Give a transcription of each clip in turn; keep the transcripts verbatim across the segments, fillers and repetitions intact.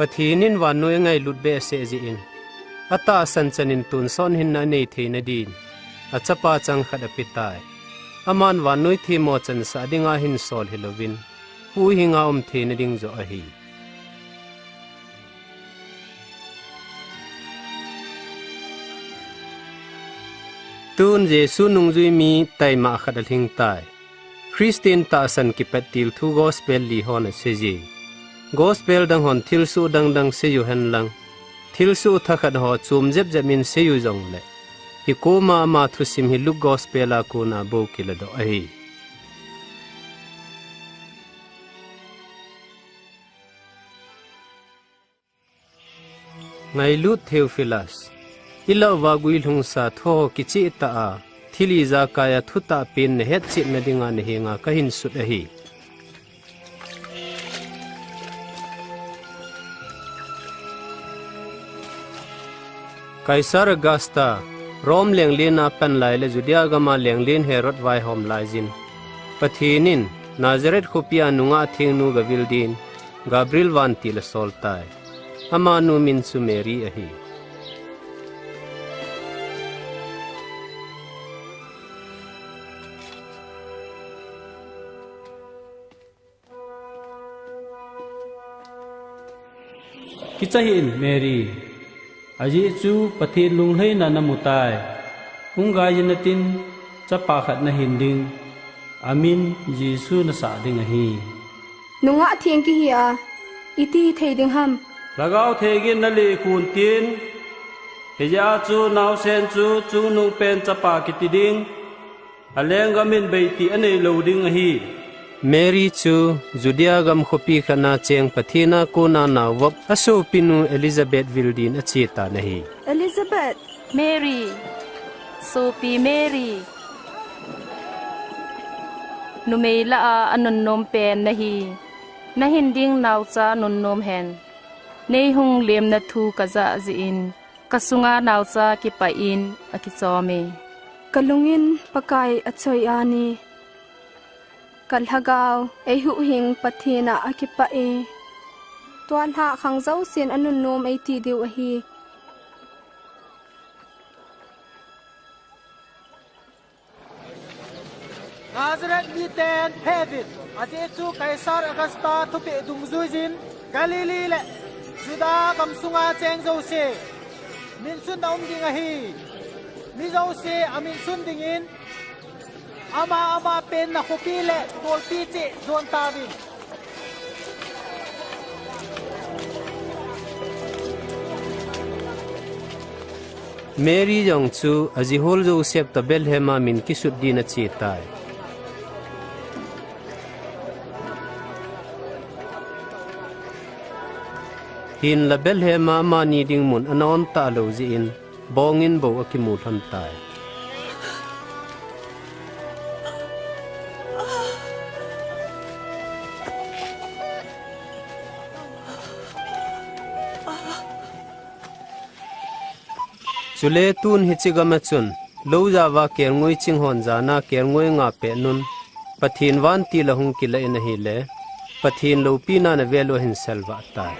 Pathen in vannoi angailut behseh jeh in, atahsan chan in tonsot hinna anei theina din, achapa changkhat apetai. Aman vannoi themmo chansah dinga hinsol hilouvin, huhhinga um theina ding joh ahi. Tun Jesu nungjui mi taima khat alhingtai. Christian tahsan kipattil thu gospel li hon aseije. Gospel dang hon thilsoh dangdang seiyu henlang, thilsoh thakhat ho chom jepjep in seiyu jongle, hikoma ama thusim hi Luke gospel a kona bou kiladoh ahi. Ngailut Theophilus, ilah uva guilhungsa thuho kichehtah a, thil ijakai a thutah pen nahetchetna dinga nahenga kahinsut ahi. Caesar Augusta, Rome lenglen a panlai le Judea gama lenglen Herod vaihom laiyin, Pathen in Nazareth khopia nungah thengnu gavil din Gabriel vantil asoltai. Amanu min chu Mary ahi. Kicha hih in Mary, ajeh chu Pathen lunglhaina namutai. Hung gaiyin natin, chapa khat nahin ding, amin Jesu nasah ding ahi. Nungah theng kihi a, iti hithei ding ham? Lhagao Theng in nalekhu intin, hijeh a chu naosen chu chungnungpen chapa kiti ding, alenggam in beitih aneilou ding ahi. Mary chu Judea gam khopi khat na cheng Pathen a kona naovop asopinu Elizabeth vil din achetan ahi. Elizabeth! Mary! Sopi Mary! Numei lah a anunnom pen nahi. Nahin ding naocha nunnom hen. Neihung lemna thu kajah jeh in, kasunga naocha kipah in akichom e. Kalung in Pakai achoi ani. Kalhagao eihuhhing Pathen a akipah e. Tua lhah khang jousen anunnom eiti diu ahi. Nazareth miten pheuvin, ajeh chu Caesar Augusta thupeh dungjuiyin, Galilee le Judah gamsunga cheng jouse minsunna um ding ahi. Mi jouse aminsun dingin, ama ama penna khopi le kolpi cheh jon tauvin. Mary jong chu ajihol Joseph toh Bethlehem a min kisut din achetai. Hinla Bethlehem a amani ding mun ana-on talou jeh in, bongin bou akimu lhontai. Chule tun hiche gam a chun, loujao a kelngoi ching hon jana kelngoi nga pehnun, Pathen vantil ahung kilah in ahile, Pathen loupina navel u ahin selvah tai.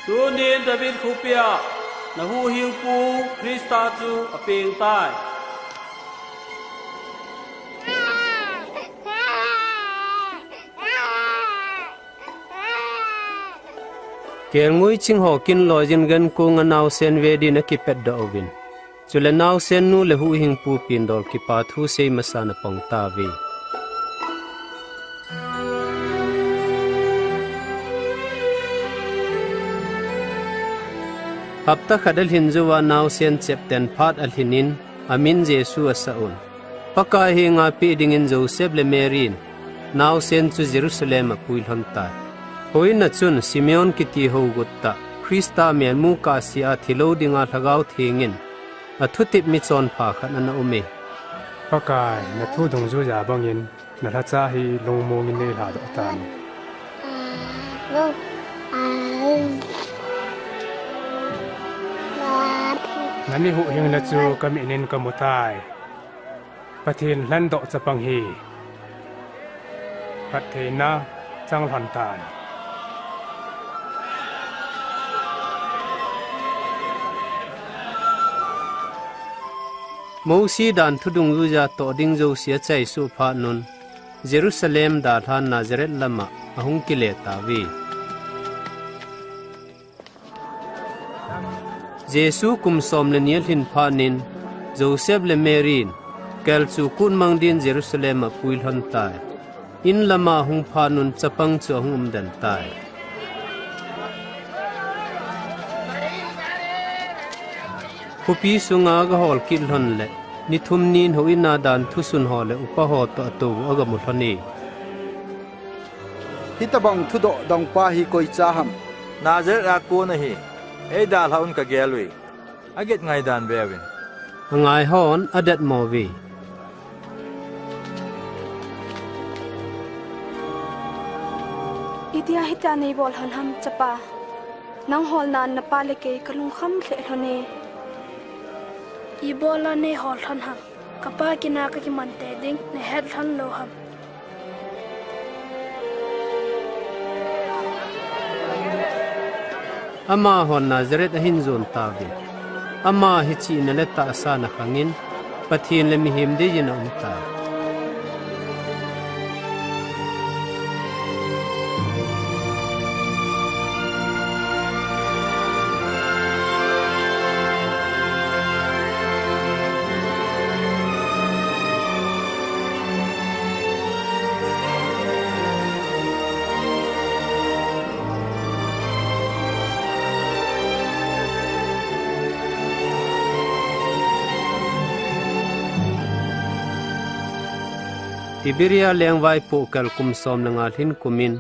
Tunin David khopia nahuhhingpu Christa chu apengtai. Kelngoi ching ho kinloijin gankonga naosen ve din akipatdoh uvin, chule naosennu le huhhingpu pindol kipathu sei masan apong tauve. Hapta khat alhin jouva naosen chepten phat alhinin, amin Jesu asah un, Pakai henga peh dingin Joseph le Mary in naosen chu Jerusalem a pui lhon tai. Houin a chun Simeon kiti hougut tah, Christa melmu kahsea thilou dinga Lhagao Theng in athutep michonpha khat ana um e. Pakai, nathu dungjuija bangin nalhacha hi lungmong in neilhadoh tan. Nami huhhingna chu kamit in kamutai. Pathen lhandoh chapang hi. phattheina chang lhon tan. Mosi dan thu dungjuija toh ding jouse achaisuh phat un, Jerusalem dalhan Nazareth lama ahung kile tauve. Jesu kum som le ni alhin phat in, Joseph le Mary in kel chu kut mang din Jerusalem a apui lhon tai. In lama ahung phat un chapang chu ahung um den tai. Khopi sunga aga hol kit lhon le, ni thum nin houin a dan thusun ho le upa ho toh atou u aga mu lhon e. Hitabang thudoh dongpa hi koi cha ham? Nazareth a kon ahi. Eidalhah un kagel uve. Aget ngaidan veuvin. Angai hon adet mo uve. Itia hitia neibol lhon ham, chapa? Nang holnan napa le kei kalungkham lheh lhon e. Ibola neihol lhon ham? Kapa kin a kakiman tei ding nahet lhon lou ham? Amahon Nazareth ahin jon tauvin. Ama hi chihna le tahsan akhangin, Pathen le mihem deiyin aum tai. Tiberia lengvaipoh kel kum som le nga lhin kumin,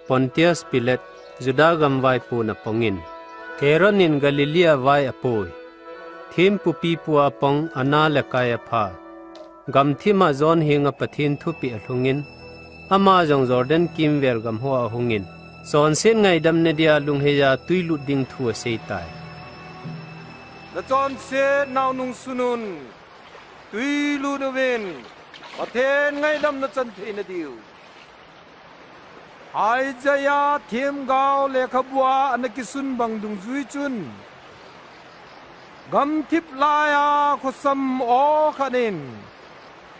Pontius Pilat, Juda gam vaipo na pongin, Herod in Galilee vai apoi. Thempu pipu a pong Anna le Kaiapha, gamthim a John henga Pathen thupeh alhungin, ama jong Jordan kimvel gam hoa ahungin, chonset ngaidamna dia lungheiya tui lut ding thu asei tai. Nachonset nau nungsun un, tui lut uvin, Pathen ngaidamna chan theina diu. Isaiah themgao lekhabua ana kisun bang dungjui chun, gamthip laiya khosam aw khat in,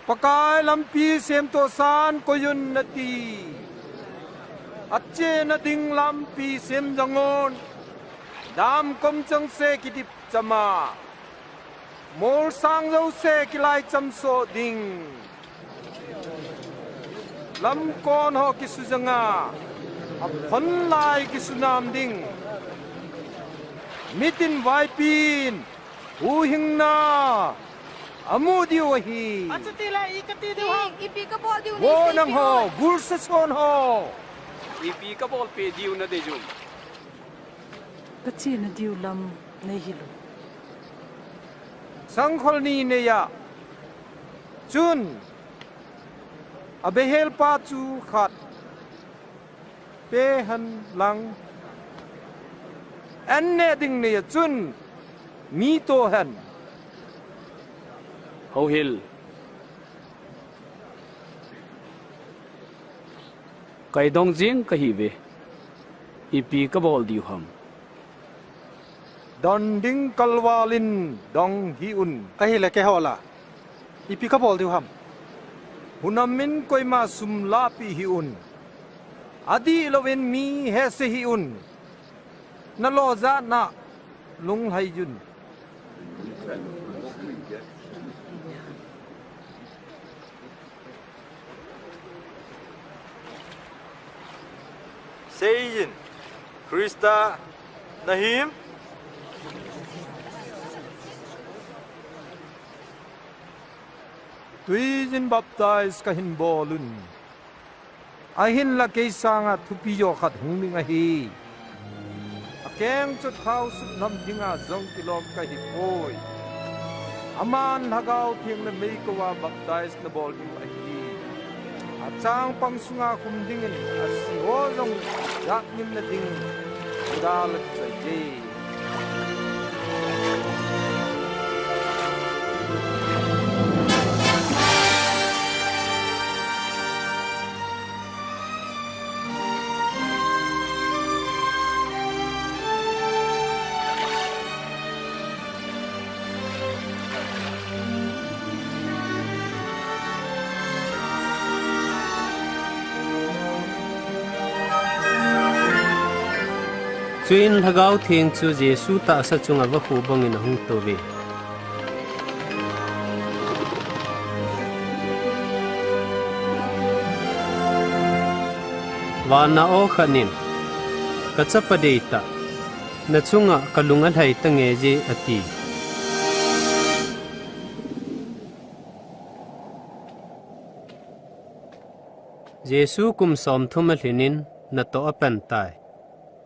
Pakai lampi semtoh san koiyun ati. Achena ding lampi sem jongun, damkom chengse kidip chama, molsang jouse kilai chamsoh ding. Lamkon ho kisujanga, aphonlai kisunam ding. Mitin vaipin, huhhingna amu diu ahi. Achutile i kati diu ham? Ipi kabol diu? Vo nangho, gulsa son ho. Ipi kabolpeh diu nadei uvem? Kachena diu lam neihil u. Sangkhol ni neiya chun, abehelpa chu khat peh hen lang, an neh ding neiya chun mi toh hen. Houhil. Kaidong jing kahiuve. Ipi kabol diu ham? Don ding kalval in dong hih un. Ahile keiho la, ipi kabol diu ham? Hunamin koima sum lahpeh hih un. Adihlouvin mi hehse hih un. Nalo jat na lunglhai un. Seijin, Christa nahim? Tuijin baptize kahin bol un. Ahinla kei sanga thupi jo khat hung ding ahi. Akeng chu thao sut nam dinga jong kilom kahipoi. Aman Lhagao Theng le meikouva baptize nabol diu ahi. Achangpang sunga khum dingin asiho jong jatngimna ding Juda la kichoi e. Chuin Lhagao Theng chu Jesu tahsa chunga vakhu bangin ahung touve. Vana aw khat in, "Ka chapa deitah, na chunga ka lung alhai tange je," ati. Jesu kum somthum alhinin natoh apan tai.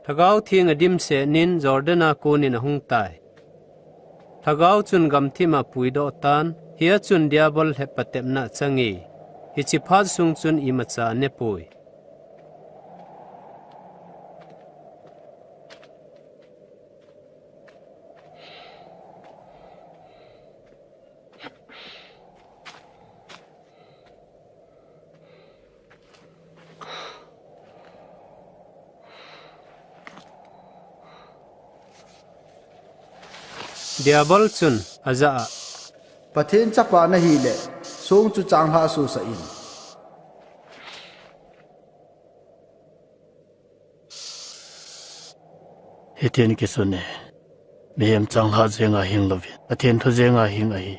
Lhagao Theng adimsetnin Jordan a konin ahung tai. Lhagao chun gamthima apuidoh tan, hia chun Diabol lhep patepna achange. Hiche phat sung chun imacha anepoi. Diabol chun ajah a, "Pathen chapa nahile, song chu changlhah sohsah in. Hitin kisun e, mihem changlhah jenga hing louvin, Pathen thu jenga hing ahi."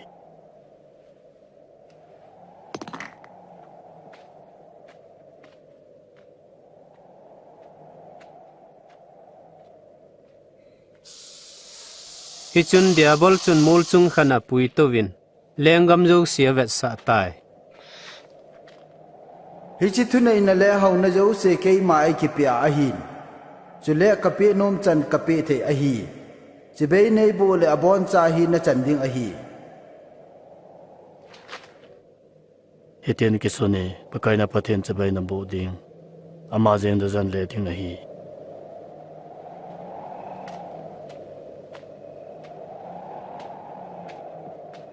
Hichun Diabol chun mol chung khat a apuitouvin, lenggam jouse avetsah tai. "Hiche thuneina le hauna jouse keima eikipeh ahin. Chule kapeh nom chan kapeh thei ahi. Chibai neiboh le aboncha hi nachan ding ahi." Hitin kisun e, Pakai na Pathen chibai naboh ding, ama jeng najan le ding ahi.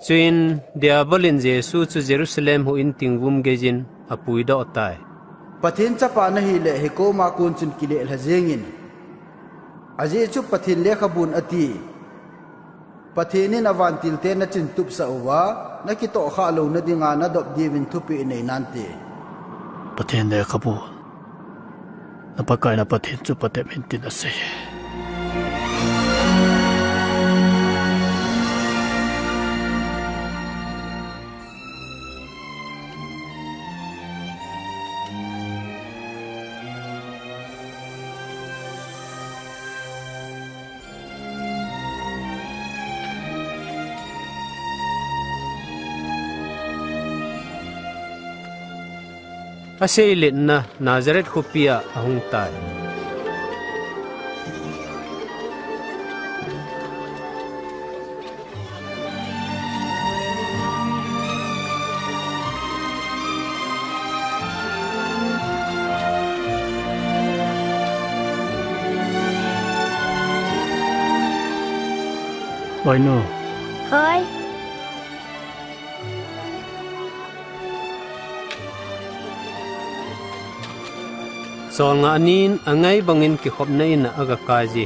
Chuin Diabol in Jesu chu Jerusalem huhhing tingvum geiyin apuidoh tai. "Pathen chapa nahile, hikoma kon chun kilelha jengin. Ajeh chu Pathen lekhabun ati, 'Pathen in avantilte nachintupsah uva, nakitohkhah louna dinga nadop diuvin thupeh nei nante.'" Pathen lekhabun, "Na Pakai na Pathen chu patep in," tin asei. Aseiletna Nazareth khopia ahung tai. Vainu. Hoi. Cholngah nin angai bangin kikhopna in a agakai ji.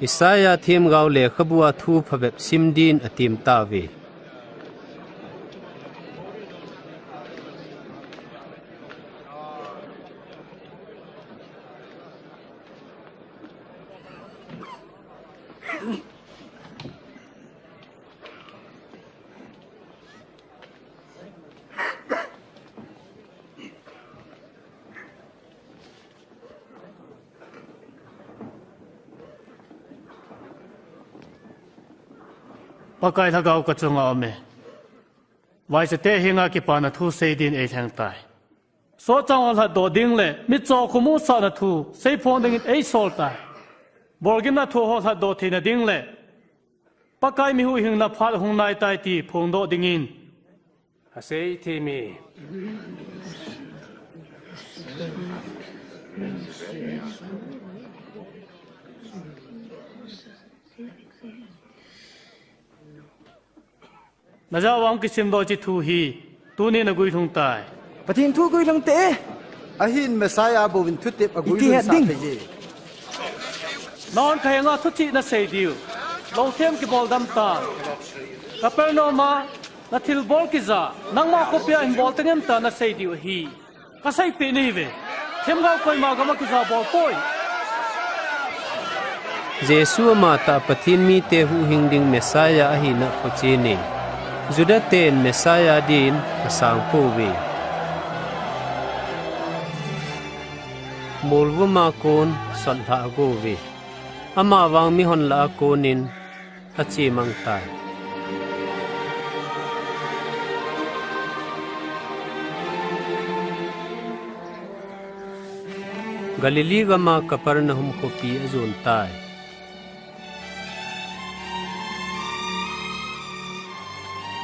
Isaiah themgao lekhabua thu phabep sim din atem tauve. Pakai Lhagao kachunga aume. Vaichate henga kipana thu sei din eilheng tai. Sohchang ho lhatdoh ding le mitcho khomusahna thu seiphong dingin eisol tai. Bolgimna thu ho lhatdoh theina ding le Pakai mi huhhingna phat hung nai tai ti phongdoh dingin. Asei thei mi. Najah uva hung kisimdoh hiche thu hi tunin aguilhung tai. Pathen thu guilhung te. Ahin Messiah bouvin thutep aguilhung sah thei e. Nangho khat henga thuchih nasei diu. Lou them kibol dam tan. Capernaum a, nathilbol kija, nangma khopia hin bol tangem tia nasei diu ahi. Kaseipeh nahiuve. Themgao koima gam a kija bol poi. Jesu amatah Pathen mite huhhing ding Messiah ahina phochen e. Juda ten Messiah din asang pouve. Molvum a kon sotlha agouve. Amavang mihon lah a konin achemang tai. Galilee gam a Capernaum khopi ajon tai.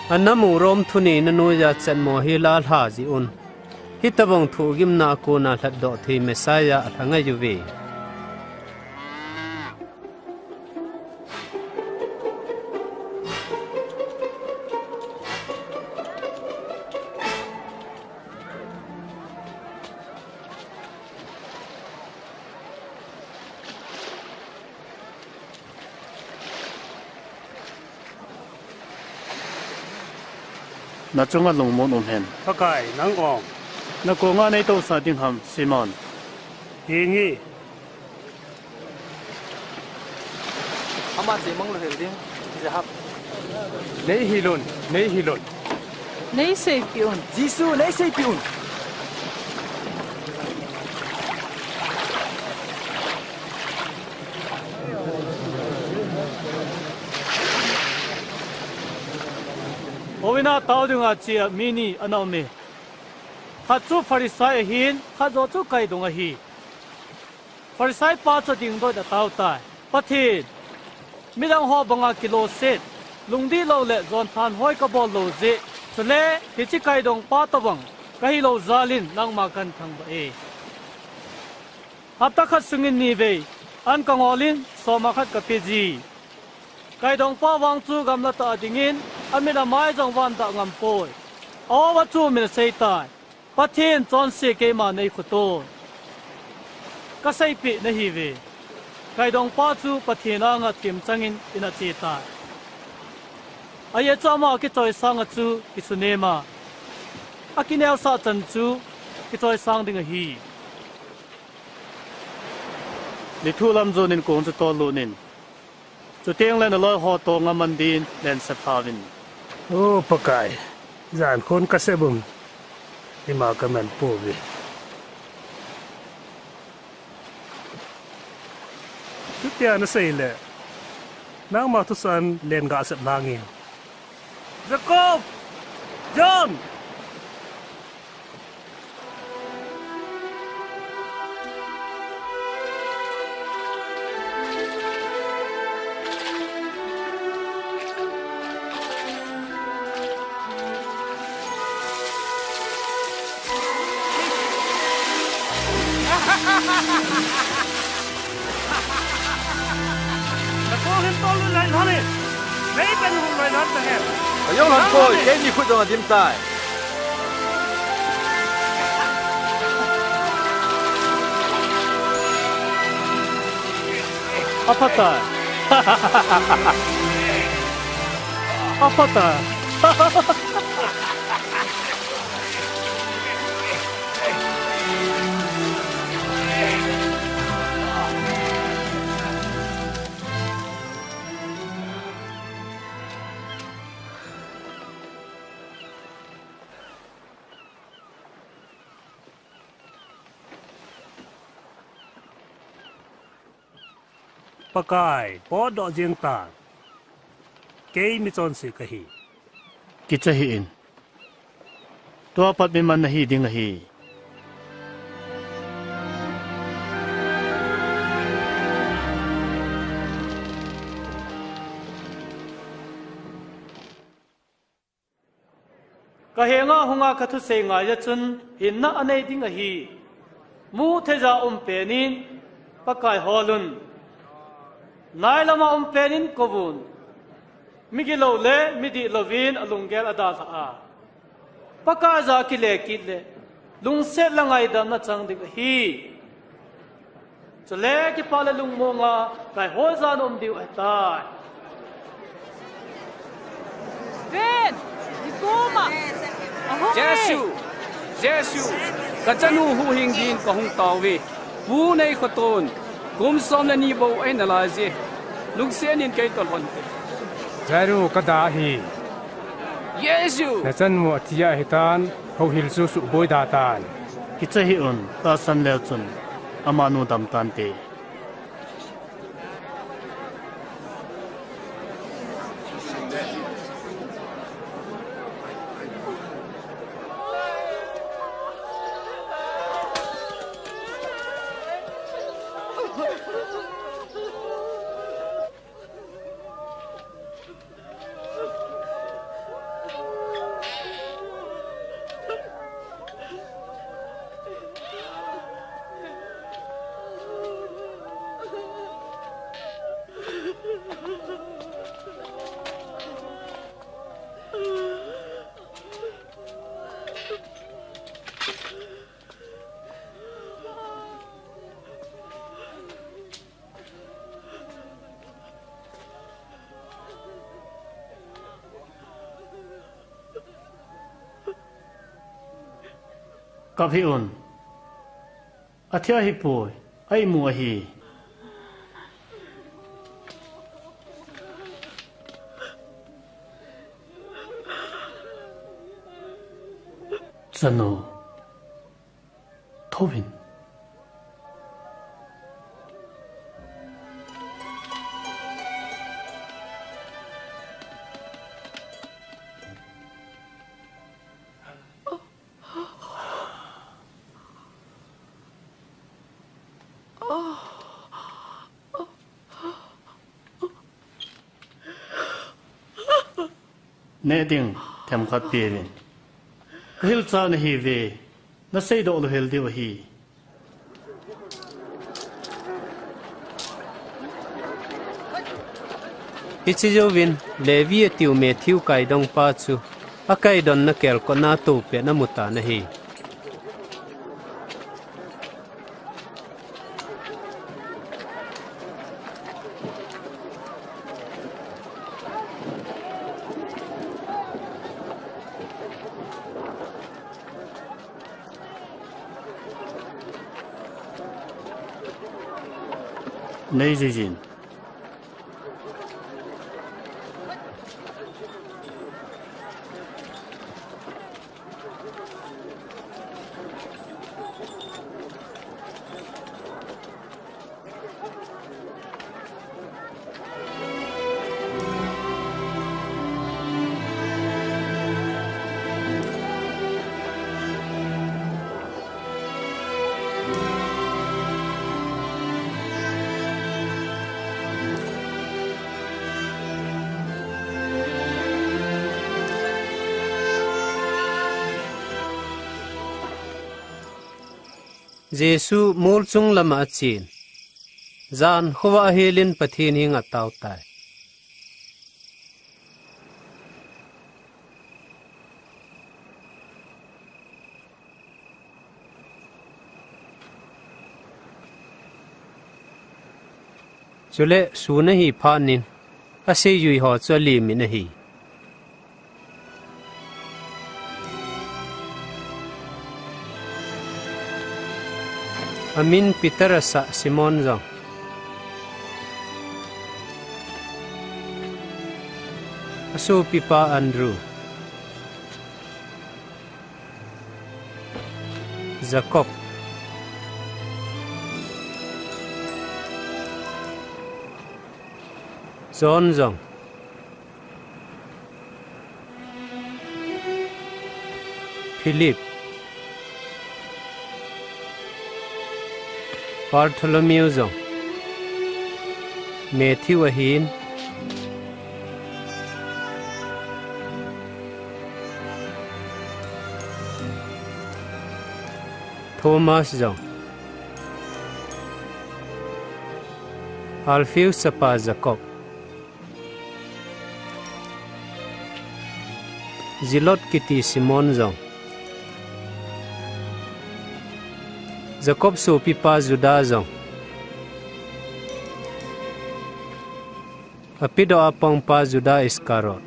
Anam u Rome thuneina noiya chatmo hi la lha jeh un, hitobang thohgimna a kona lhatdoh thei Messiah alha ngai uve. Nachunga lungmon umhen. Pakai, nang ong. Nakonga neitousah ding ham, Simon? Henge. Ama chemang louhel ding, Jehap. Neihil un, neihil un. Neiseipeh un. Jesu, neiseipeh un. Houin a tao dinga chea mi ni ana um e. Khat chu Pharisai ahin, khat joh chu kaidong ahi. Pharisai pa chu dingdoh in atao tai. Pathen, midang ho banga kiloset, lungdihlou le jonthanhoi kabol lou jeh, chule hiche kaidongpa tobang kahilou jal in nangma kahin thangvah e. Hapta khat sungin nivei, an kangol in, soma khat kapeji. Kaidongpa vang chu gamla tah a dingin, amit amai jong van dah ngam poi. Aoa chu min asei tai. Pathen chonse keima neikhu ton. Kaseipeh nahiuve. Kaidongpa chu Pathen anga themchang in, in ache tai. Ajeh chu ama akichoisang a chu kisunem a, akineosah chan chu kichoisang ding ahi. Nithu lam jon in kong chu tollut in. Chuteng le naloi ho tonga man din lense phauvin. O Pakai, jan khun kasep um, ima kaman pouve. Chutia nasei le, nangma thusan len gasep nange. Jacob! John! Nakong hin tollut lai lhon e. Meipen hung lai lhon tange. Kajou lhon poi, keini khut jong adim tai. Aphatai. Aphatai. Pakai, potdoh jeng tan. Kei michonse kahi. Kicha hih in. Tua pat miman nahi ding ahi. Kahenga hunga kathusei ngaiya chun hinna anei ding ahi. Mutheija um penin Pakai holun. Nailama um penin kouvun. Migilou le midihlouvin alunggel adalhah a, Pakaiya akile kit le lungset le ngaidamna chang ding ahi. Chule kipah le lungmonga kaihoija naum diu ahitai. Ven, i koma. Ahung e. Jesu, Jesu, ka chanu huhhing din ka hung tao ve. Pu nei khoton, kum som le ni bou ahi nalai je. Lungset in kei toh lhon te. Jairu, ka da ahi. Jesu! Na chanu athi ahi tan, houhil chu suboi da tan. Kicha hih un, tahsan leu chun, amanu dam tante. Kap hih un. Athi ahipoi. A imu ahi. Chanu. Thouvin. Neh ding, themkhat peuvin. Ka hilchah nahiuve, na seidoh louhel diu ahi. Hiche jouvin, Levi atiu Matthew kaidongpa chu, akaidonna kelkotna atoupet in amutan ahi. Nei jijin. Jesu mol chung lama achen. Jan khovah ahelin Pathen henga atao tai. Chule sun ahi phatnin, aseijui ho chu alimin ahi. Amin Peter asah Simon jong, asopipa Andrew, Jacob, John jong, Philip, Bartholomew jong, Matthew ahin, Thomas jong, Alphaeus chapa Jacob, Zealot kiti Simon jong, Jacob sopipa Judah jong, apedoh a pangpa Judah Iscariot,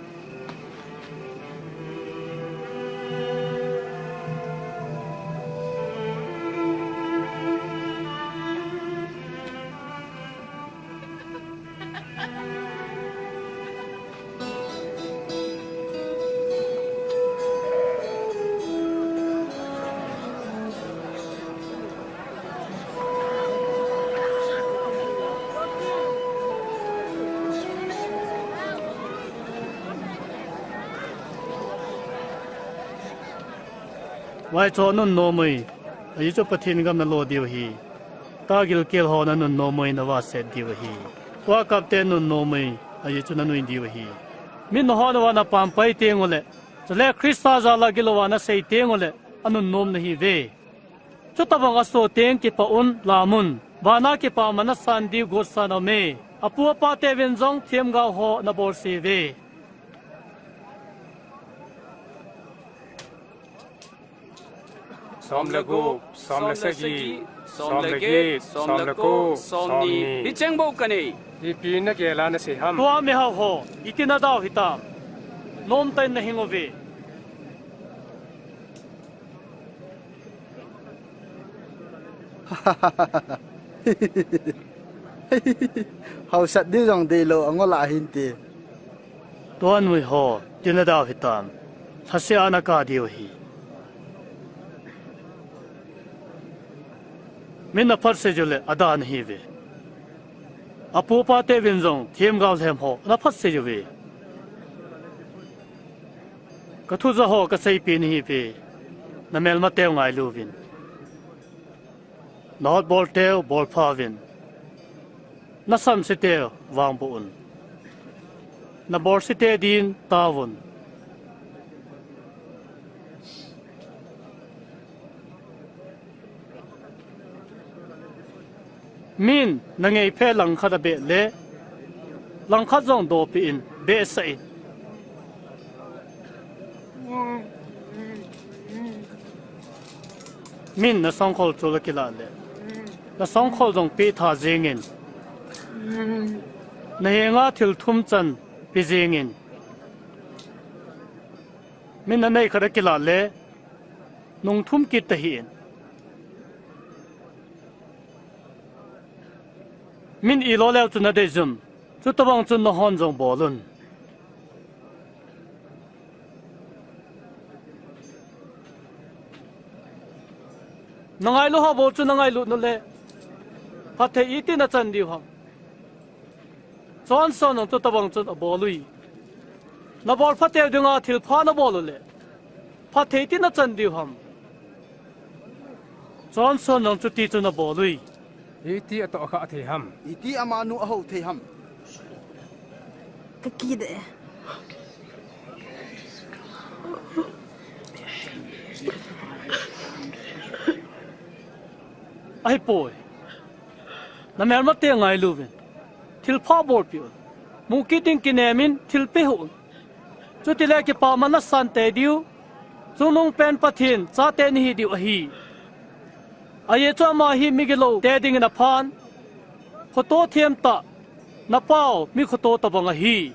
Vaicho nunnom uvin, ajeh chu Pathen gam nalo diu ahi. Tagilkel ho nanunnom uvin, navahset diu ahi. Kuakapte nunnom uvin, ajeh chu nanui diu ahi. Min nahon uva napampai tenguleh, chule Christa jal a gilouva nasei tenguleh, anunnom nahiuve. Chutobang aso teng kipah un, lam un, vana kipa mana san diu gotsan aume. Apu apate uvin jong themgao ho nabolse uve. Som le gup, som le sagi, som le get, som le ko, som ni. Hicheng bou kanei. Ipi nagel a nasei ham? Tua mihao ho, iti nadau hitam? Nomtah in nahing uve. Haosat diu jong deilou angol a hinte. Tua nui ho, iti nadau hitam? Lhase a nakap diu ahi. Min naphatsei uleh, adah nahiuve. Apu apate uvin jong, themgao lhem ho, naphatsei uve. Kathu ja ho kaseipeh nahiuve, namelmateu ngailu uvin. Nahotbol teu bolpha uvin. Nasamse teu vangboh un. Nabolse te din taovun. Min nangeiphe langkhat abeh le, langkhat jong dohpeh in, behsah in. Min nasongkhol chol akilah le, nasongkhol jong pehtha jengin. Nahenga thil thum chan pe jengin. Min nanei khat akilah le, nung thum kit tahih in. Min ilou leu chun nadei jum. Chutobang chun nahon jong bol un. Nangailu ho bou chu nangailut uleh, phatthei iti nachan diu ham? Johnson jong chutobang chun abol ui. Nabolpha teu dinga thilpha nabol uleh, phatthei iti nachan diu ham? Johnson jong chuti chun abol ui. Iti atoh khah thei ham? Iti amanu ahou thei ham? Kakide. Ahipoi. Namelmate ngailu uvin. Thilpha bolpeh un. Mukit ding kinem in thilpeh un. Chutile kipah mana san tei diu, chungnungpen Pathen chate nahi diu ahi. Ajeh chu ama hi migilou te dingin aphan, khoto themtah, napao mi khoto tobang ahi.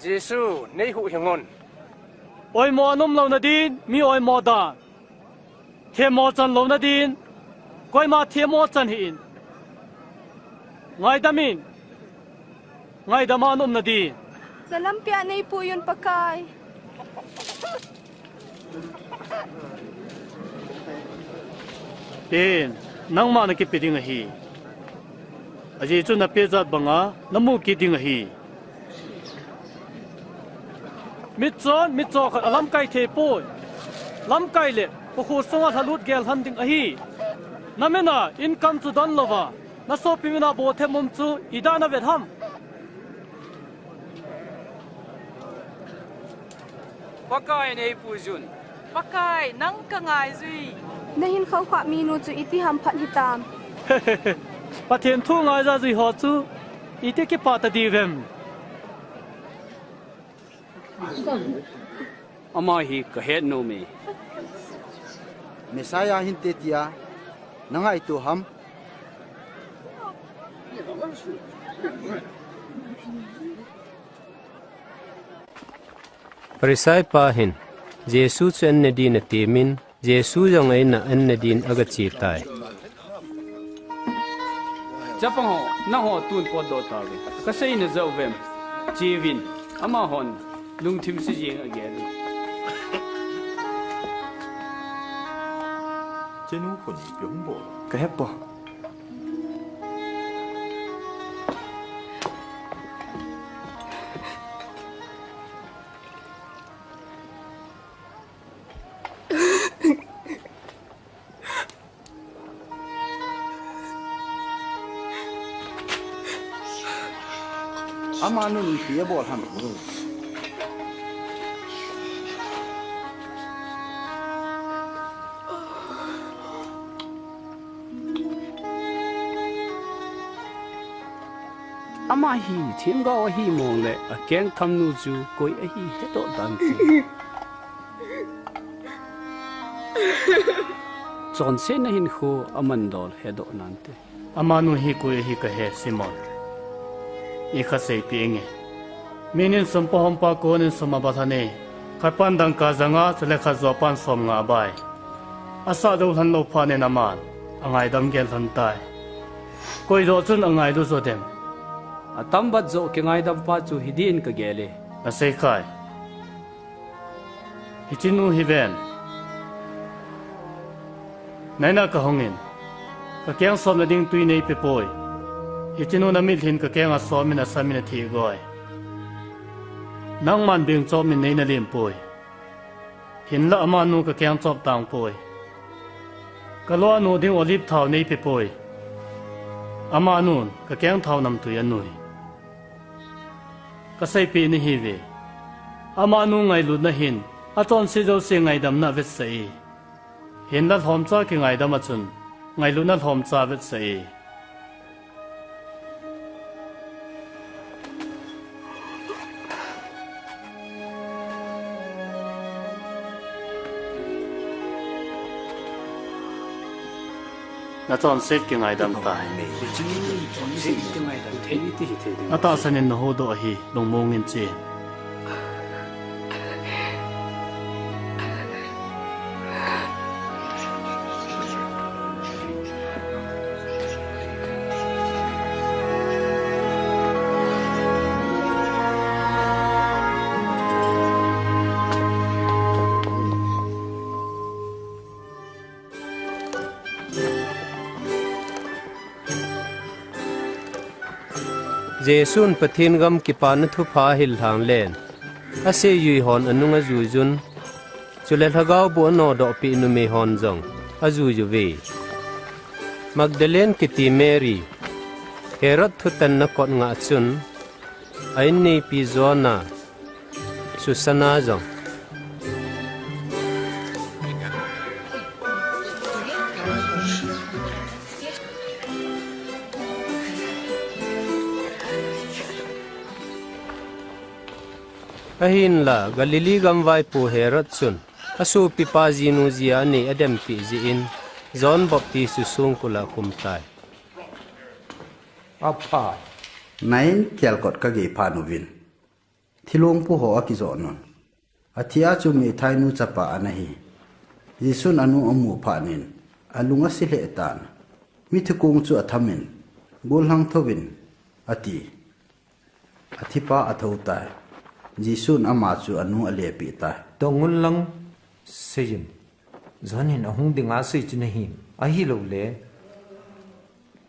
Jesu, neihuhhing un. Oimo anom louna din, mi oimo dan. Themmo chan louna din, koima themmo chan hih in. Ngaidam in, ngaidam a na umna din. Nalampia neipui un Pakai. Pen, nangma nakipe ding ahi. Ajeh chu napeh jat banga namu kit ding ahi. Mitchon, mitcho khat alamkai thei poi. Lamkai le, kho sunga lhalut gel lhon ding ahi. Namin a, income chu don louva, nasopi mina boh them um chu, ida navet ham? Pakai neipui un. Pakai, nang kangaijui. Nahin khoukhah minu chu iti ham phat hitam. Pathen thu ngaija jui ho chu, iti kipah ta diu vem. Ama hi kahet nome. Messiah hinte tia, nangaito ham? Pharisai pa hin, Jesu chu an ne din atemin, Jesu jong a in a an ne din agache tai. Chapang ho, nangho tun potdoh tauvin. Kasei najah uvem? Cheuvin, amahon lungthim se jeng agel. Chenu khun ipi hung bol? Kahepoi. Amanun ipi abol ham. Ama hi themgao ahi mong le akeng thamnu chu koi ahi hedoh dante. Chonsetna hinkho amandol hedoh nante. Amanu hi koi ahi kahe, Simon. Ikha seipeh inge. Min in sum pohompa konin sum abalhan e. Khat pan dangka janga, chule khat joh pan somnga abai. Asah jou lhan lou phat in aman angaidam gel lhon tai. Koi joh chun angailu jo dem? Atambat joh kingaidam pa chu hidin kagel e. Nasei khai. Hichenu hi ven. Naina kahungin, kakeng somna ding tui neipepoi. Hichenu namitlhin kakeng asomin asamin athigoi. Nangman beng chomin neina lempoi. Hinla amanu kakeng chop tangpoi. Kalo anu ding olive thao neipepoi. Amanun kakeng thao namtui anui. Kaseipeh nahiuve. Amanu ngailutna hin achonse jouse ngaidamna avetsah e. Hinla lhomcha kingaidam a chun ngailutna lhomcha avetsah e. Nachonset kingaidam tai. Atahsan in nahuhdoh ahi, lungmong in che. Jesun Pathen gam kipana thupha ahil lhang len, aseijui hon anung ajuijun, chule lhagao boh anodoh peh numei hon jong ajuijuve. Magdalene kiti Mary, Herod thutanna kot ngah chun, a-inneipi Joanna, Susanna jong. Ahinla, Galilee gam vaipo Herod chun, asopipa jinu jia anei adempeh jeh in, John Baptist chu songkul a akhum tai. Apha. Nain kelkot kagei phat uvin. Thilong pu ho akijoh un. Athi a chu meithainu chapa ana hi. Jesun anu amu phat in, alung ase lheh tan. Mithikong chu athamin, gollhang thouvin, ati. Athipa athou tai. Jesun ama chu anu alepeh tai. Dong un lang seiyin. John in ahung dinga sei chu nahim. Ahilouleh,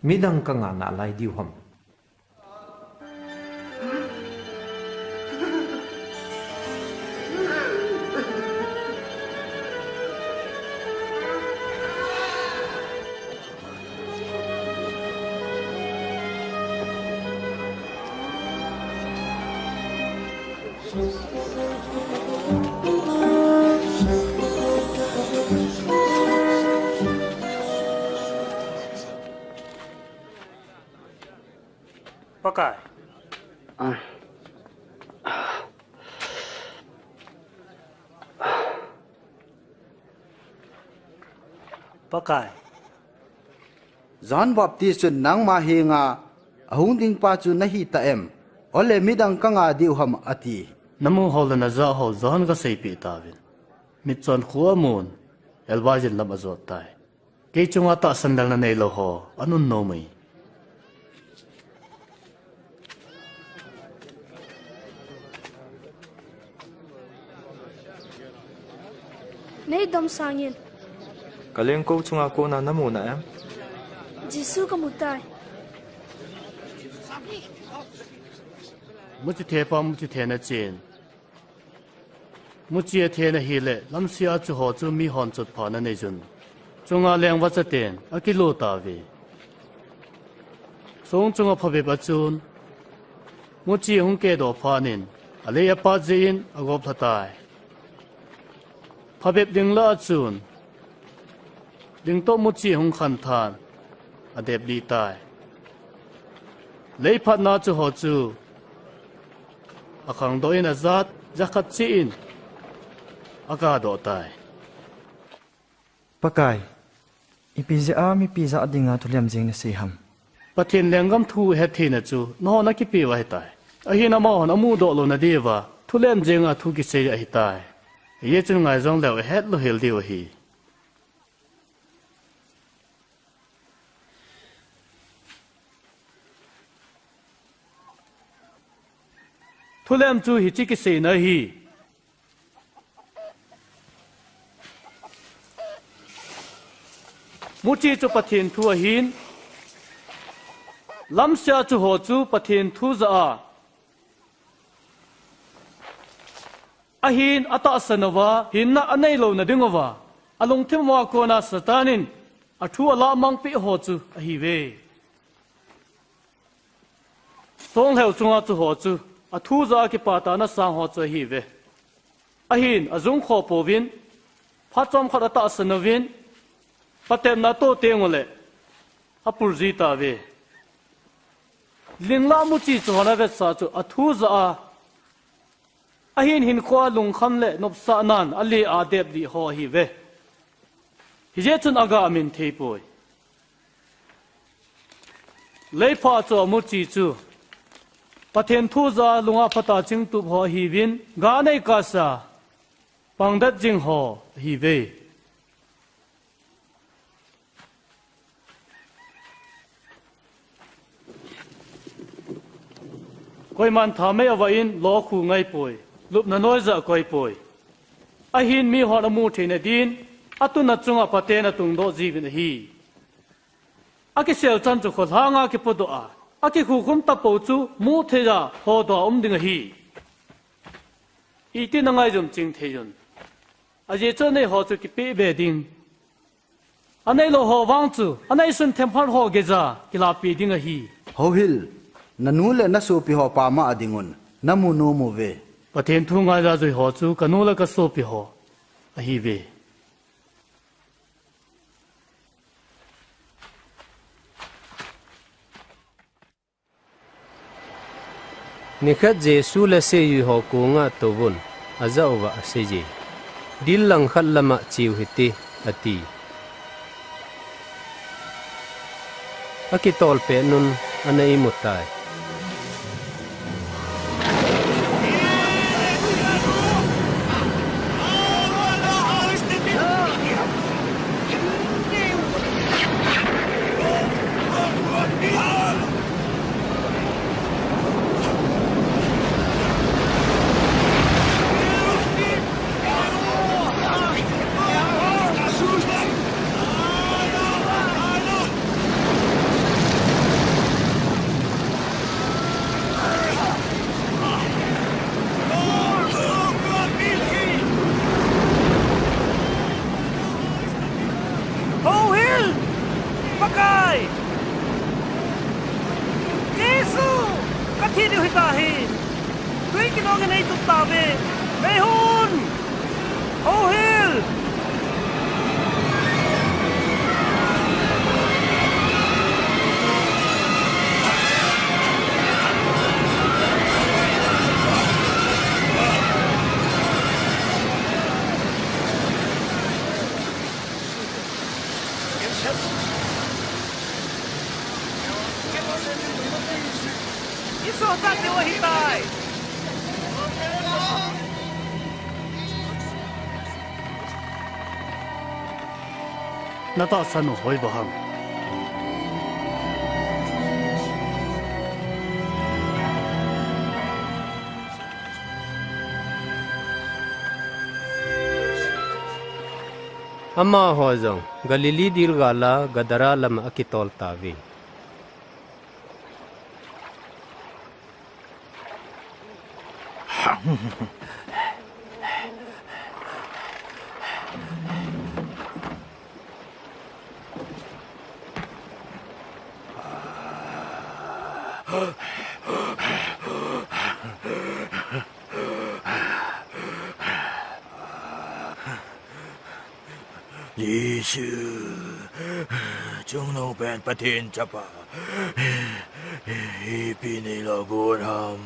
midang kanga nalai diu ham. Pakai. Ah. Pakai. John Baptist chun nangma henga ahung ding pa chu nahi ta em? Ole midang kanga diu ham ati. Namu ho le najah ho John kaseipeh tauvin. Mitchon khu amun, elbaijin lam ajot tai. Kei chunga tahsan lelna neilou ho, anun nom e. Neidom sangin. Kalengkou chunga kona namu na em? Jesu kamu tai. Muchi thepa muchi thena chen. Muchi athe na hile, lamsia chu ho chu mihon chotphana neijun. Chunga lengvacha ten, akilu tauve. Song chunga phabep achun, Muchi hung kedoh phat in, alei apat jeh in agop lha tai. Phabep lingla a chun, ling toh muchi hung khan than, adep lih tai. Lei phatna chu ho chu, akhangdoh in ajat, jakhat cheh in, akadoh tai. Pakai, ipi jeh a mipi jah dinga thulem jeng nasei ham? Pathen lenggam thu hettheina chu nangho nakipe uva ahitai. Ahin amahon amudoh louna diuva thulem jenga thu kisei ahitai. Hijeh chun ngai jongleu ahet louhel diu ahi. Thulem chu hiche kiseina ahi. Muchi chu Pathen thu ahin, lamsea chu ho chu Pathen thu jah a, ahin atahsan uva, hinna anei louna dinguva, alungthim uva kona Satan in athu alah mangpeh ho chu ahiuve. Songlheu chunga chu ho chu, athu jah a kipatana sang ho chu ahiuve. Ahin, ajung khoh pouvin, phat chomkhat atahsan uvin, patepna atoh tenguleh, apul ji tauve. Lingla muchi chu hon avetsah chu athu jah a, ahin hinkhoa lungkham le nopsahnan alea adep lih ho ahiuve. Hijeh chun aga amin thei poi. Leipha chu amuchi chu, Pathen thu jah a lunga phatah a chingtup ho ahiuvin, ga nei kasa, pangdet jing ho ahiuve. Koiman thamei avah in lo khu ngai poi, lupna noija akoi poi. Ahin mihon amu theina din, atuna chunga phaten atungdoh jiuvin ahi. Akisel chan chu kholhanga kipodoh a, akikhukhum tapou chu mutheija hodoh a um ding ahi. Itin angaijom ching thei un. Ajeh chu anei ho chu kipeh be ding. Anei lou ho vang chu, anei sun themkhat ho geija kilahpeh ding ahi. Houhil, nanu le nasopi ho pama a dingun, namu nom uve. Pathen thu ngaija jui ho chu kanu le kasopi ho ahiuve. Nikhat Jesu le seijui ho konga touvun, ajah uva aseiye. Dil langkhat lama cheu hite, ati. Akitol pet un ana imu tai. Houhil! Pakai! Jesu! Kathi diu hitahi! Tui kinong in eitup tauve! Meihon! Houhil! Isohchat diu ahitai. Natahsan u hoiba ham? Amaho jong Galilee dilgala Gadara lama akitol tauve. Jesu, Chungnungpen Pathen Chapa, ipi neilou got ham,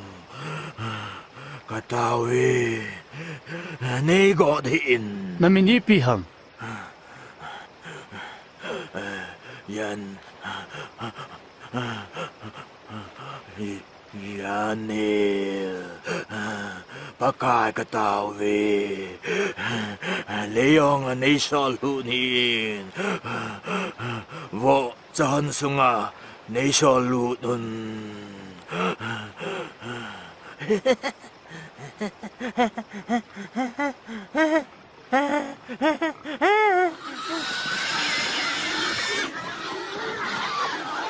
katao e, neigot hih in. Namin ipi ham? Jan, Janel, Pakai katao ve. Lei-ong a neisol lut hih in. Vohcha hon sunga neisol lut un.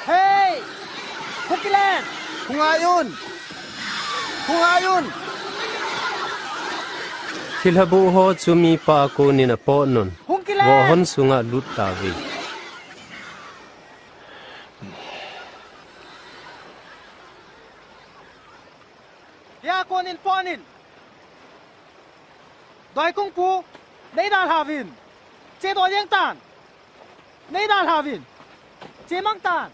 Hei! Hung kilen! Hung ngai un! Hung ngai un! Thilha buh ho chu mipa a konin apot un. Hung kilen! Voh hon sunga lut tauve. Hia konin pot in. Doi kungpu, nei dalha uvin. Che doi jeng tan. Nei dalha uvin. Che mang tan.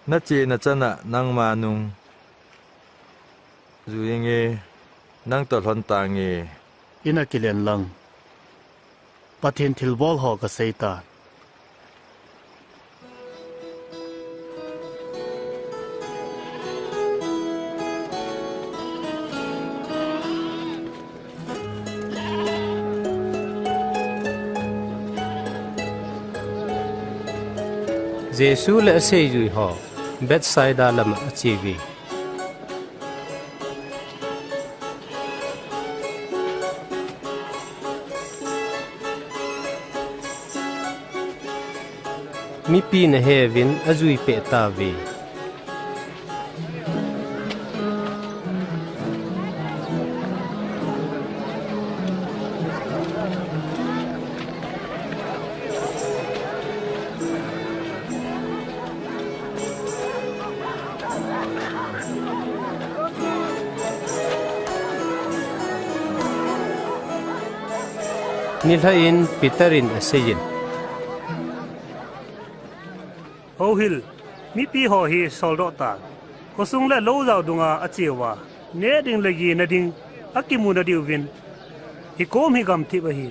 Nachena chan a nangma nung jui inge, nang toh lhon tange. Ina kilen lang. Pathen thilbol ho kasei tan. Jesu le aseijui ho Bethsaida lam a ache uve. Mipin ahe uvin ajui peh tauve. Nilhah in Peter in aseiyin, Houhil, mipi ho hi soldoh tan. Khosung le lou jao dunga acheuva, neh ding le geh na ding akimu nadiuvin, hikom hi gamthip ahi.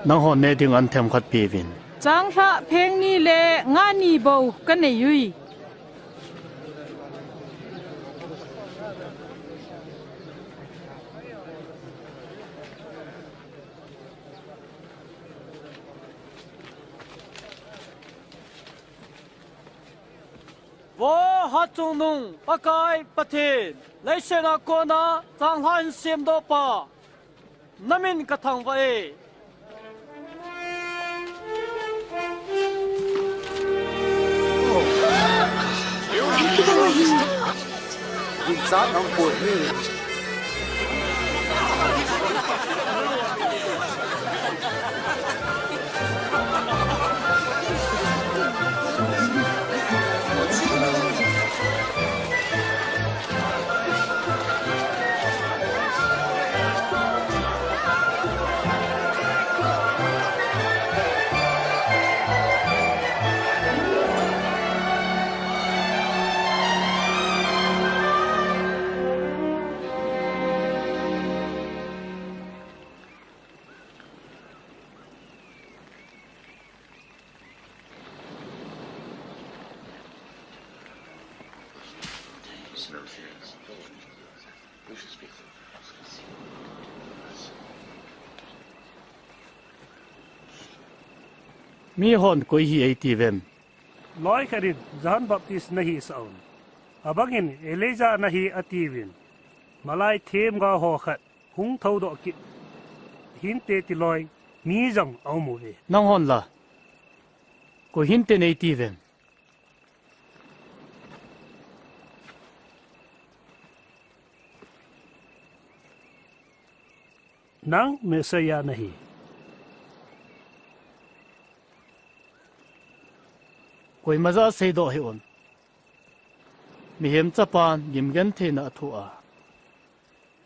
Nanghon neh ding an themkhat peuvin. Changlhah pheng ni le nga ni bou kanei ui. Vo Hatchungnung Pakai Pathen, leiset a kona changlhah hin semdohpa, namin kathangvah e. Ginchat nang pon hi. Mihon koi hi eitiuvem? Loi khat in Johan Baptist nahi sah un, abang in Elijah nahi atiuvin, malai themgao ho khat hung thoudoh kit hinte tiloi mi jong aum uve. Nanghon la, koi hinte neitiuvem? Nang Messiah nahi. Koima ja seidoh hih un. Mihem Chapan gimgentheina athoh a,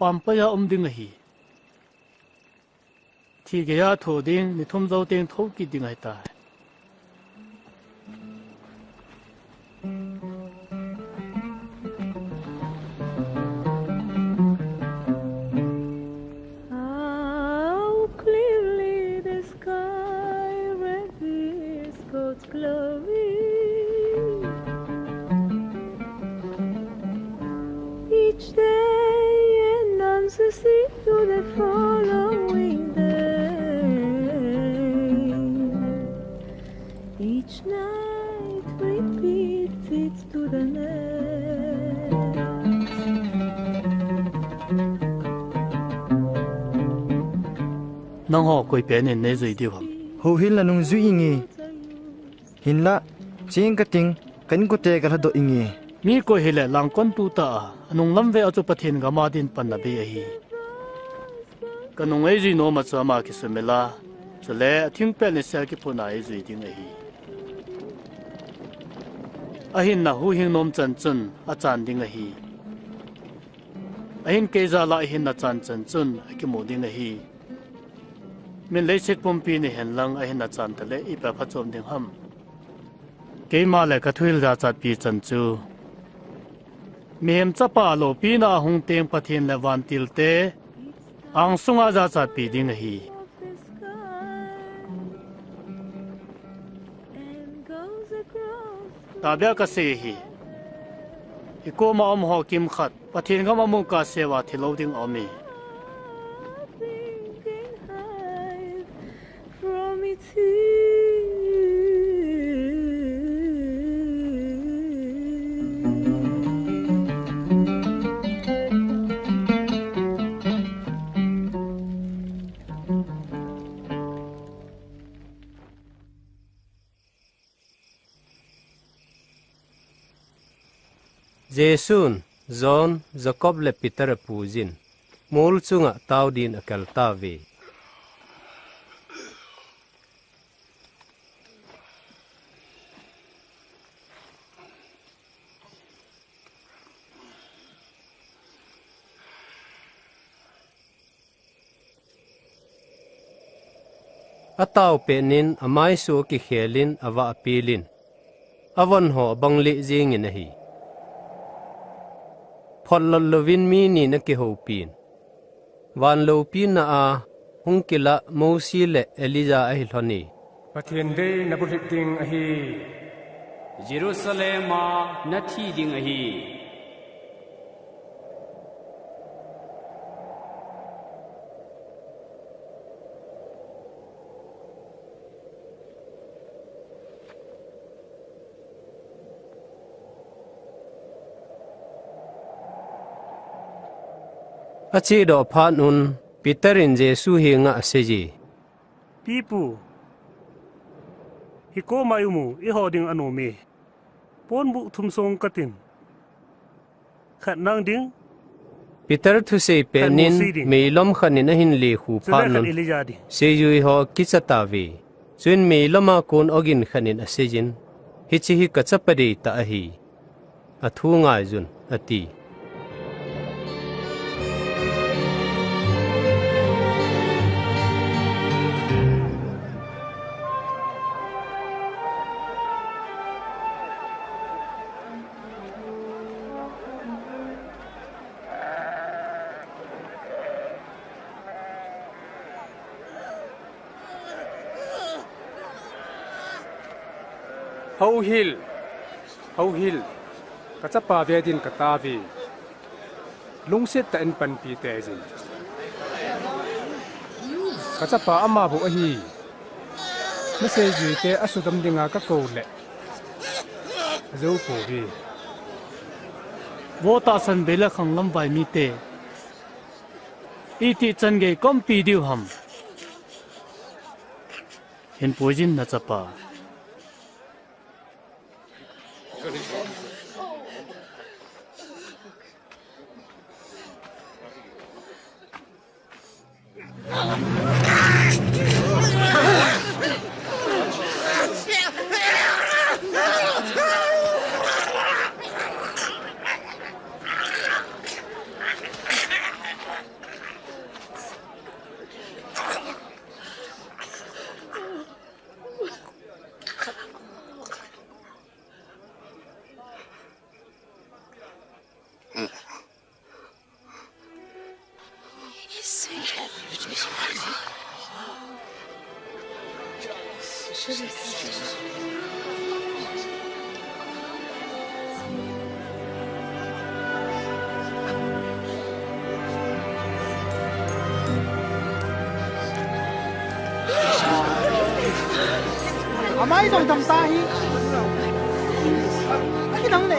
pampai a um ding ahi. Thi geiya athoh ding, ni thum jou teng thou kit ding ahitai. How clearly the sky reveals God's glory. Each day announces it to the following day. Each night repeats it to the next. Nangho koi pen in neijui diu ham? Houhilna nungjui inge. Hinlah, cheng kating, ka inkote kalhadoh inge. Mi koi hile langkon tu tah a, anung lam vea chu Pathen gam a din panna bei ahi. Kanung eijui nom a chu ama kisumil a, chule athingpel niseh a kiphutna eijui ding ahi. Ahinna huhhing nom chan chun achan ding ahi. Ahin kei jal a ahinna chan chan chun akimu ding ahi. Min leiset pumpi ni henlang ahinna chan tale ipi a phachom ding ham? Keima le kathuhil jachatpi chan chu, Mihem Chapa loupina a hung teng Pathen le vantilte angsunga jachatpi ding ahi. Tahbeh a kasei ahi. Hikoma umho kimkhat Pathen gam a amu kahsea thilou ding aume. Jesun John, Jacob le Peter apuijin, mol chunga tao din akaltauve. Ataopeh in amaisu akikhelin avahpelin, avon ho abanglih jengin ahi. Photlot louvin mi ni in akihoupin, van loupina a hung kilah Mosi le Elijah ahi lhone. Pathen dei nabulhit ding ahi. Jerusalem a nathi ding ahi. Achedoh phat un Peter in Jesu henga aseiye. Pipu, hikoma ium u, eiho ding anom e. Ponbuh thum song katin. Khat nang ding. Peter thusei pet in meilom khat in ahin lekhu phat un, seijui ho kicha tauve. Chuin meilom a kon ogin khat in aseiyin, hiche hi kachapa deitah ahi. Athu ngaiyun, ati. Houhil, houhil, kachapa ve din katauve. Lungset tah in panpi teiyin. Kachapa ama bou ahi. Naseijuite asudam dinga kakou le ajou pouve. Vo tahsan bei le khanglam vai mite, iti chan gei kaumpi diu ham? Hin puiyin nachapa. Amai jong dam ta hi. Aki dang le.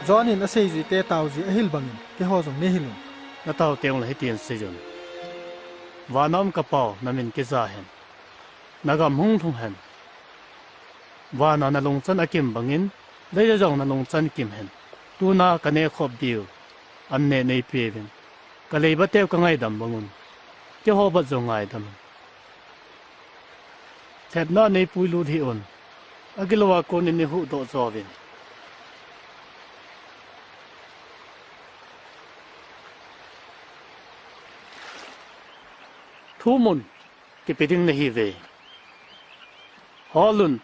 John in asei jui te tao ji ahil bangin, keiho jong nei hil un. Na tao teng le hitin sei jun. Vana um ka Pau, na min kija hen. Na gam hung lhung hen. Vana na lungchan akim bangin, leiya jong na lungchan kim hen. Tuna ka neh khop diu an neh nei peuvin. Ka leiba teu ka ngaidam bang un. Keiho bat jong ngaidam un. Lhepna nei puilut hih un. Agilou a kon in nei huhdoh jo uvin. Thum un, kipe ding nahi uve. Hol un,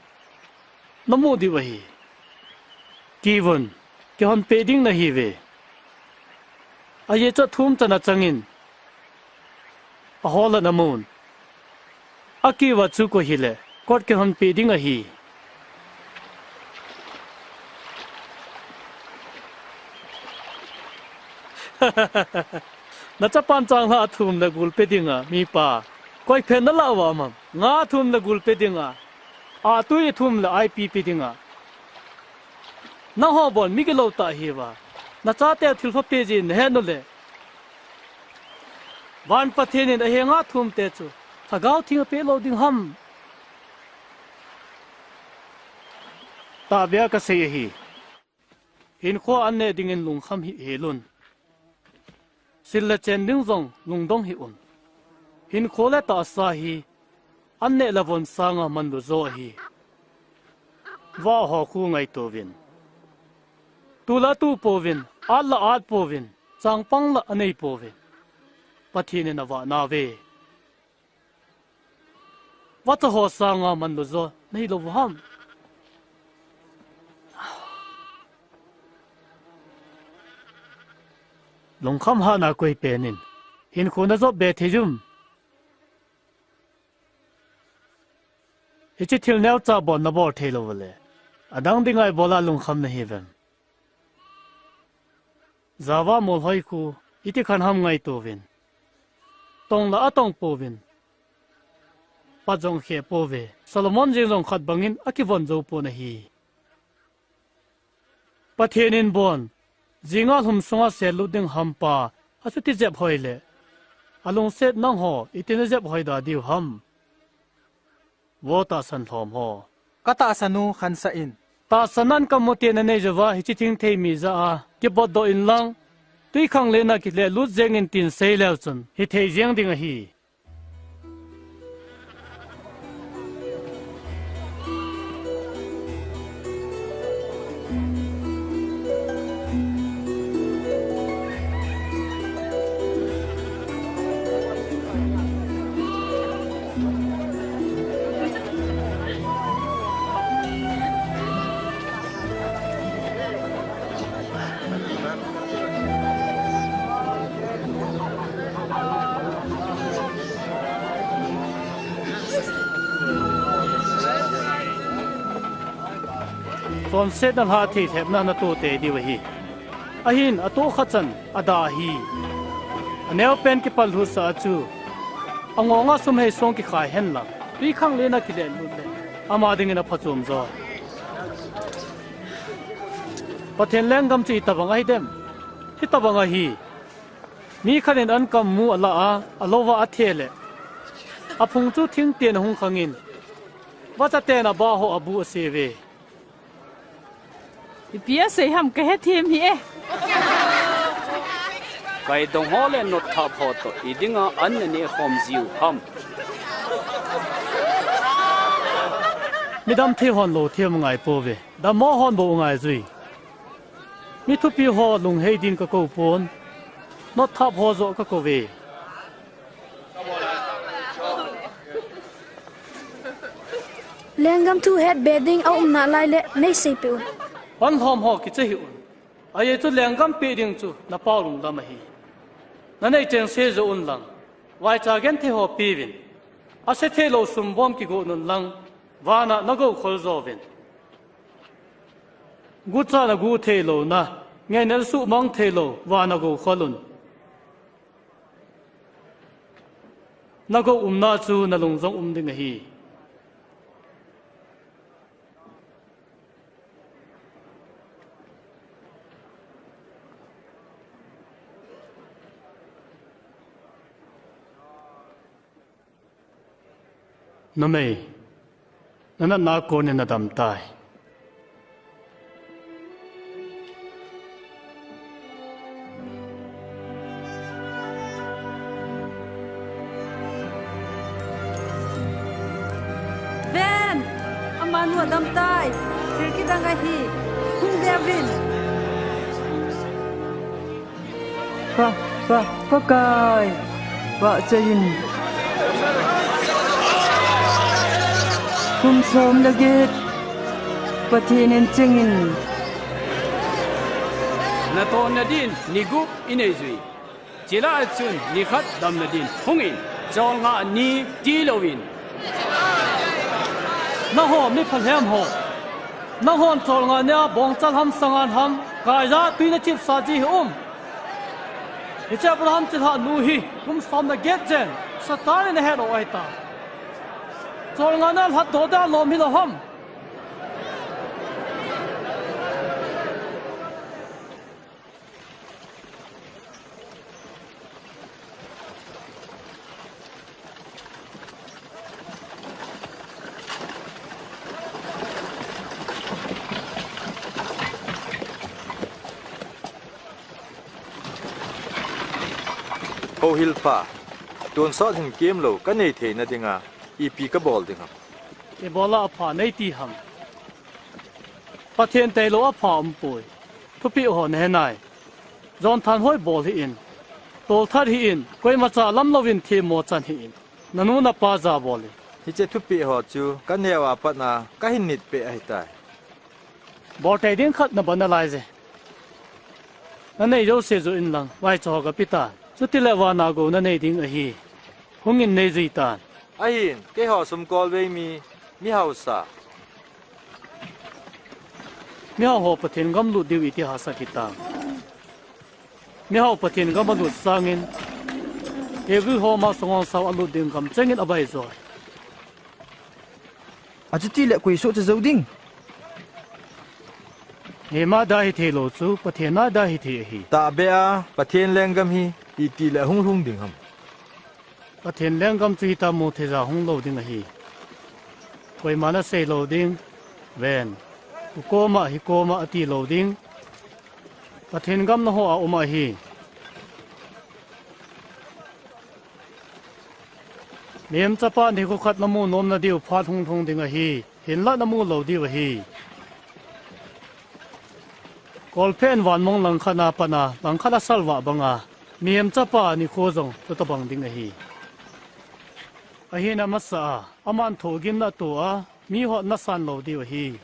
na mu diu ahi. Kiu vun, kihonpeh ding nahi uve. Ajeh chu athum chan achangin, ahol a na mun. Akiu a chu koi hile, court kihonpeh ding ahi. Na chapan changlhah athum le gul pe dinga, mipa. Koi phen na lah uva um am? Nga athum le gul pe dinga, atui athum le ipi pe dinga. Nangho bon mi gilou tah hiuva, na chateu thilpha pe jin na het u le, Van Pathen in ahenga athum te chu Lhagao Theng apeh lou ding ham? Tahbeh a kasei ahi. Hinkho an neh dingin lungkham hih hel un. Sil le chen ding jong lungdong hih un. Hinkho le tahsa hi an neh le von sanga manlu jo ahi. Vah ho khu ngaito uvin. Tu la tu pouvin, at la at pouvin, changpang la anei pouvin. Pathen in avah nauve. Vacha ho sanga manlu jo nahi lou u ham? Lungkham hatna koi pen in hinkho na jop be thei uvem? Hiche thil neocha bon na bol thei lou u le, adang dinga ibol a lungkham nahi uvem? Java molhoi khu iti khan ham ngaito uvin. Tong la atong pouvin. Pat jong khe pouve. Solomon jeng jong khat bangin akivon jou pon ahi. Pathen in bon, jinga lhum sunga sellut ding hampa, achuti jep hoi le, alungset nangho, iti na jep hoi da diu ham? Vo tahsan lhom ho. Ka tahsan u khansah in. Tahsan an kamu te na nei jouva, hiche thingthei mi jah a kibotdoh in lang, twikhanglen a kilehlut jeng in tin sei leu chun, hithei jeng ding ahi. Chonsetna lhah thei lhepna na to tei diu ahi. Ahin atoh khat chan ada ahi. Aneo pen kipal lhutsah a chu, angonga sum hei song kikhai hen lang, twikhanglen a kilehlut le, ama dingin aphachom jo. Pathen lenggam chu itobang ahi dem? Hitobang ahi. Mi khat in ankam mu alah a, alou va athe le, aphung chu thingten ahung khangin, vachaten abah ho abu aseuve. Ipi asei ham kahethem hih e. Kaidong ho le notthap ho toh idinga an naneh khom jiu ham? Midam thei hon lou thei um ngai pouve. Dammo hon bou ngai jui. Mi thupi ho lunghei din ka kou pon. Notthap ho joh ka kou ve. Lenggam thu het be ding a um nalai le nei seipeh un. Hon lhom ho kicha hih un. Ajeh chu lenggam peh ding chu na pau lungdam ahi. Na nei cheng se joh un lang, vaicha genthei ho peuvin. Ase thei lou sum bom kigon un lang, vana na gou khol jouvin. Gucha na gu thei louna, ngaina na suhmang thei lou, vana gou khol un. Na gou umna chu na lung jong um ding ahi. Numei, na natna kon in na dam tai. Ven, amanu adam tai, thil kidang ahi, hung de uvin. Pa, Pa, Pakai, Pachain. Kum som le get, Pathen in chengin. Natonna din ni gup inei jui. Chule achun ni khat damna din hungin, cholngah ni tilouvin. Nangho mi phalhem ho. Nanghon cholngah nia bongchal ham sangan ham, kaija tui na chipsah ji hi um. Hiche Abraham chilhah nu hi, kum som le get jen, Satan in ahet u ahitai. Cholngah nia lhatdoh dia lom hilou ham. Houhil pa, tonsot hin kemlou kanei theina dinga ipi kabol ding ham? Ibola apha nei ti ham? Pathen tailou apha umpoi. Thupeh ho nahe nai. Jonthanhoi bol hih in. Tolthat hih in. Koimacha lam louvin themmo chan hih in. Nanu napa jabol in. Hiche thupeh ho chu kaneo a pat a kahin nit peh ahitai. Bol tei ding khat nabol nalai je. Nanei jouse joh in lang, vaicha ho gape tan. Chutile vana gou nanei ding ahi. Hungin nei jui tan. Ahin, keiho sumkolvei mi, mi hausa. Mihao ho Pathen gam lut diu iti hahsat hitam. Mihao Pathen gam alut sangin, Hebrew ho masang ong sao alut ding gam chengin abai joi. Achutile koi sohcha jou ding? Hima da hithei lou chu, Pathen a da hithei ahi. Tahbeh a, Pathen lenggam hi, itile hung lhung ding ham? Pathen lenggam chu hitia mutheija hung lou ding ahi. Koiman asei lou ding, ven, hukoma, hikoma ati lou ding. Pathen gam naho a um ahi. Mihem chapa nikho khat namu nomna diu phat hung lhung ding ahi. Hinla namu lou diu ahi. Kolphe in vanmong langkhat a pat a, langkhat asalvah banga, mihem chapa nikho jong chutobang ding ahi. Ahin amasa a, aman thohgimna atoh a, miho nasan lou diu ahi.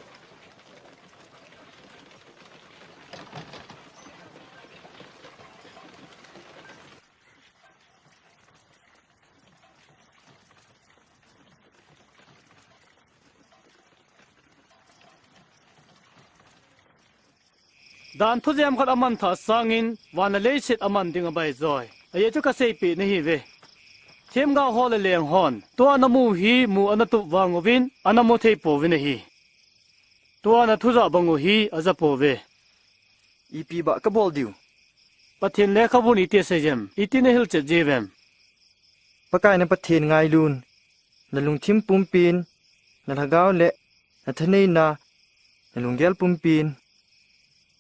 Dan thujem khat aman thah sangin, van le leiset aman ding abai joi. Ajeh chu kaseipeh nahiuve. Themgao ho le leng hon, tua namu hi mu anatup vang uvin, anamu thei pouvin ahi. Tua nathu jah bang u hi aja pouve. Ipi bah kabol diu? Pathen lekhabun iti asei jem, iti nahilchet jiuvem? Pakai na Pathen ngailun, nalungthim pumpin, nalhagao le nathaneina, nalunggel pumpin,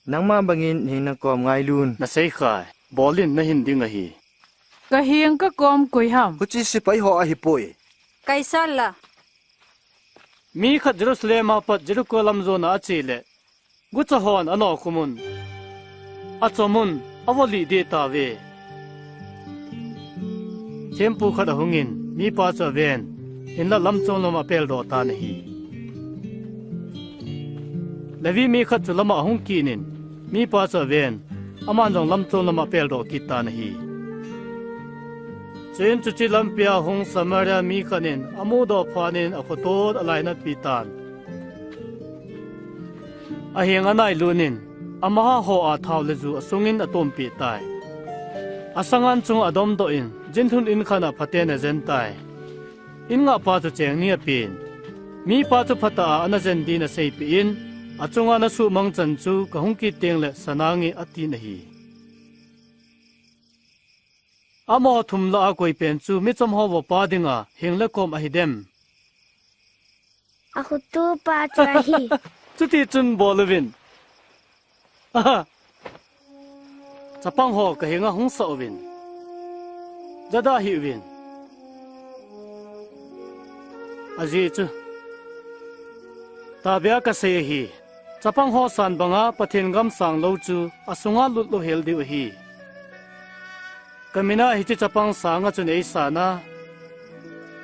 nangma bangin nahing nakom ngailun. Nasei khai, bol in nahin ding ahi. Kahing kakom koi ham? Huche sepai ho ahipoi. Kaisar la. Mi khat Jerusalem a pat Jericho lam jona ache le, gucha hon anokhum un, achom un, avo lih deh tauve. Thempu khat ahungin, mipa chu aven, hinlah lamchom lam apeldoh tan ahi. Levi mi khat chu lam'a ahung kit in, mipa chu aven, aman jong lamchom lam'a apeldoh kit tan ahi. Chuin chuche lampia hung Samaria mi khat in amudoh phat in akhoto alainatpi tan. Ahenga anailut in, amaho a thao le ju asungin atompeh tai. Asangan chunga adomdoh in, jinthun in khat'a phaten ajen tai. In ngahpa chu cheng ni apen. Mipa chu phatah a ana jen din aseipeh in, achunga nasuhmang chan chu kahung kit teng le sa nange atin ahi. Amaho thum lah a koipen chu michom ho vohpa dinga heng le kom ahidem? Akhotopa chu ahi. Chuti chun bol uvin. Aha. Chapang ho kahenga hung sah uvin. Jada hih uvin. Ajeh chu, tahbeh a kasei ahi. Chapang ho san banga Pathen gam sang lou chu asunga lut louhel diu ahi. Kamin a hiche chapang sanga chun eisan a,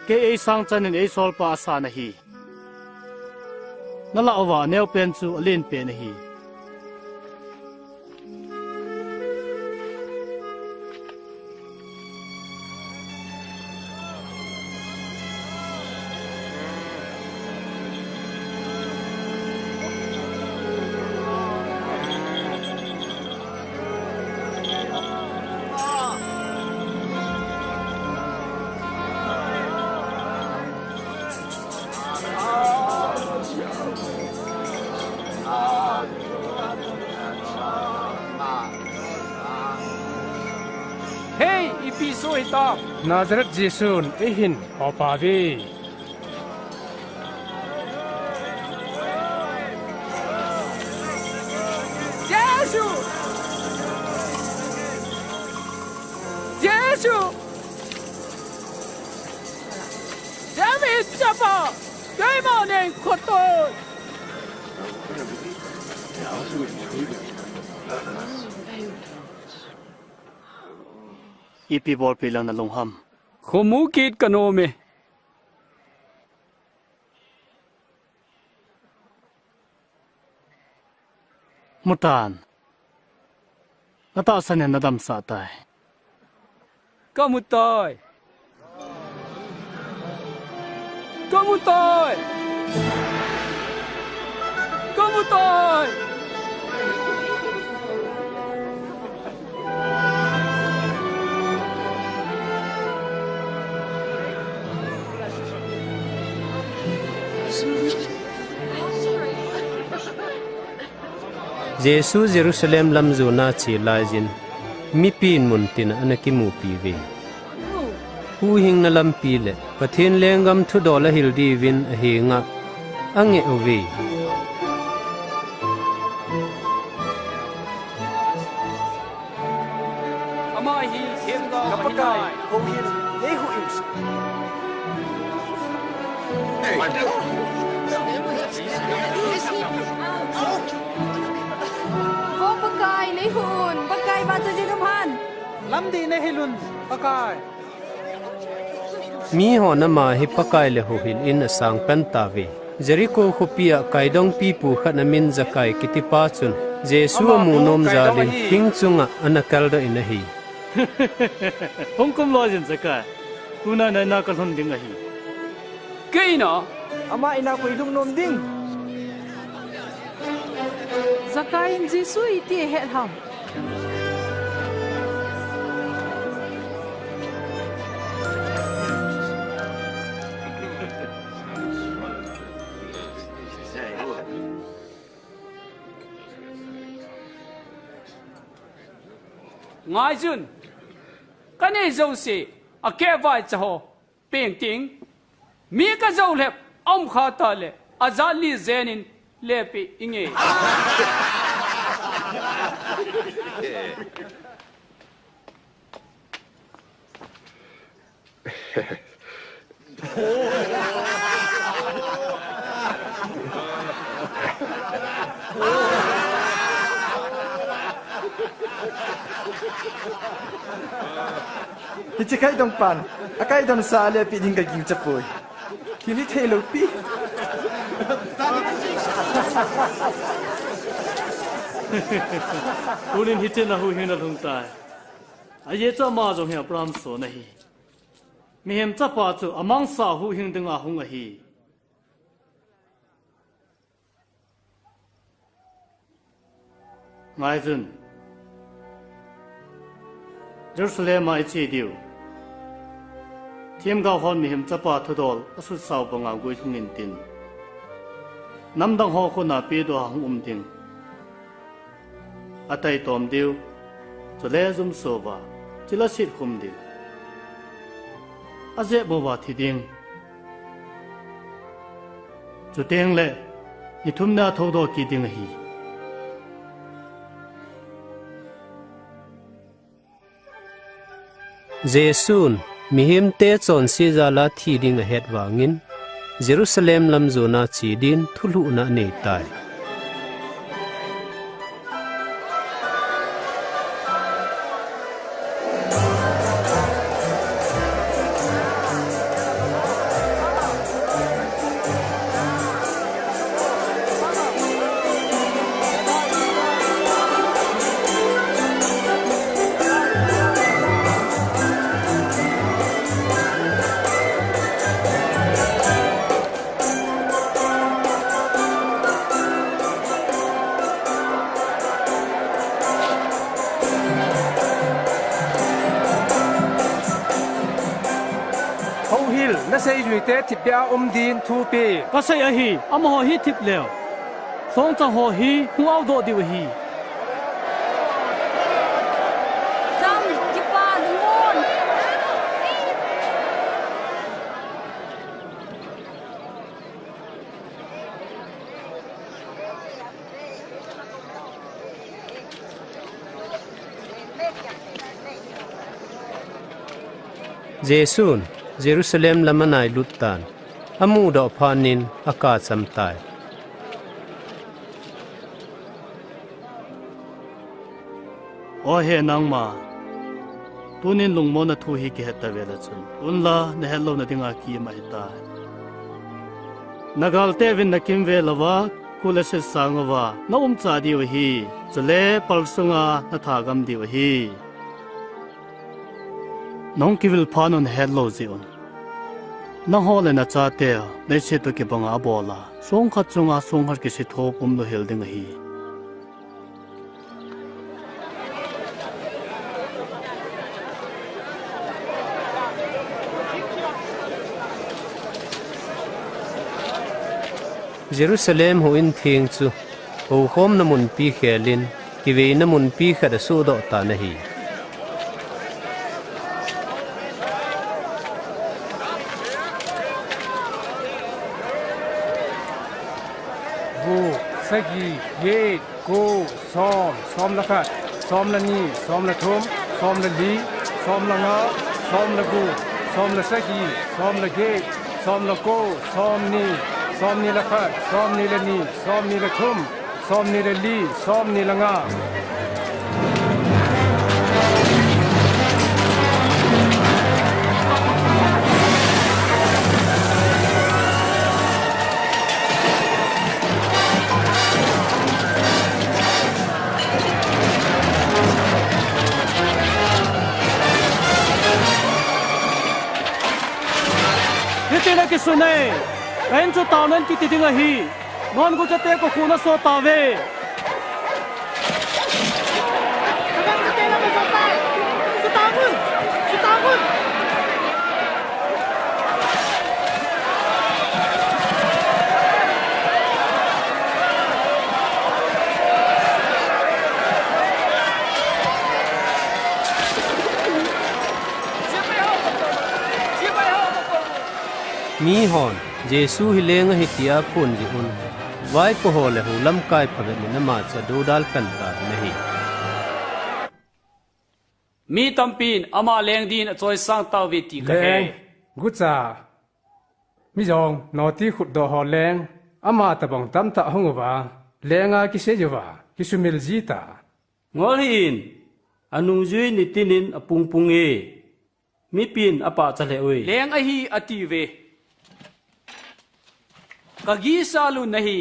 kei eisang chan in eisolpa asan ahi. Nalah uva aneopen chu alenpen ahi. Hei, ipi soh hitam? Nazareth Jesun eihin hopauve. Jesu! Jesu! David chapa, keima neng khoto. Ipi bolpi lang nalung ham? Khomu kit kanom e. Mutan. Natahsan in nadamsah tai. Kamu tai. Kamu tai. Kamu tai. Jesu Jerusalem lam jona ache laiyin, mipin muntina ana kimupi uve. Huhhingna lampi le Pathen lenggam thudol ahil diuvin ahenga angeh uve. Ama hi themgao ahi tai. Houhil, neihuh in. Vo Pakai, neihuh un. Pakai, vahchoijin um hen. Lamdih nahil un, Pakai. Mihon ama hi Pakai le houhil in asang pen tauve. Jeriko khopia kaidong pipu khat amin Zakai kitipa chun Jesu amu nom jalin thing chunga ana kaldoh in ahi. Hung kum loijin Zakai. Tuna nai ina kalhun ding ahi. Kei ina? Ama ina koi lhung nom ding? Zakai in Jesu iti ahet ham? Ngaiyun, kanei jouse, akeh vaicha ho, peng ting, mi kajou lhep, aum kha tale, ajat li jenin, lepeh inge. Hiche kaidong pan, akaidong sa le pi ding kaging chapoi. Kini thei lo pi. Tunin hiche na huhhing na lhung tai. Ajeh chu ama jong hi Abraham son ahi. Mihem chapa chu amangsa huhhing dinga hung ahi. Ngai chun, Jerusalem a i che diu. Themgao hon mihem chapa thudol a sutsau banga guilhung intin, namdang ho khut a pedoh a hung um ding. A taitom diu, chule jumso uva, chule asetkhum diu. Ajep uva thi ding. Chuteng le, ni thumna a thoudoh kit ding ahi. Jesun, mihemte chonse jal a thi ding ahet vangin, Jerusalem lam jon a che din thulhuhna anei tai. Houhil, naseijuite thipbeh a um din thu pe. Kasei ahi, amaho hi thip leu, songchang ho hi hung aodoh diu ahi. Cham, kipa, lungon. Jesun Jerusalem lam anailut tan, amudoh phat in akap cham tai. O he nangma, tunin lungmonna thu hi kihet tave le chun, unla nahet louna dinga kiim ahitai. Nagalte uvin nakimvel uva, kul le set sang uva naumcha diu ahi, chule pal sunga nathagam diu ahi. Nahung kivil phat un nahet lou jeh un, nangho le nachateu leiset toh kibanga abol a, songkhat chunga songkhat kisethop umlou hel ding ahi. Jerusalem houin theng chu houkhomna munpi khelin, kiveina munpi khat asohdoh tan ahi. Gup, sagi, get, ko, som, som le khat, som le ni, som le thum, som le li, som le nga, som le gup, som le sagi, som le get, som le ko, som ni, som ni le khat, som ni le ni, som ni le thum, som ni le li, som ni le nga. Hitin akisun e, kahin chu taonan kiti ding ahi. Nangho guchate kokhuh naso tauve. Mihon Jesu hi leng ahi tia aphon jeh un, vaipo ho le hou lamkai phabep in ama chu adoudal pan tan ahi. Mi tampin ama leng din achoisang tauve ti kahe. Leng, gucha, mi jong noti khutdoh ho leng, ama tobang tamtah hung uva, lenga kisei uva, kisumil jita. Ngol hih in, anungjui nitinin apungpung e. Mipin apahcha lheh uve. Leng ahi atiuve. Kagisa lhun ahi.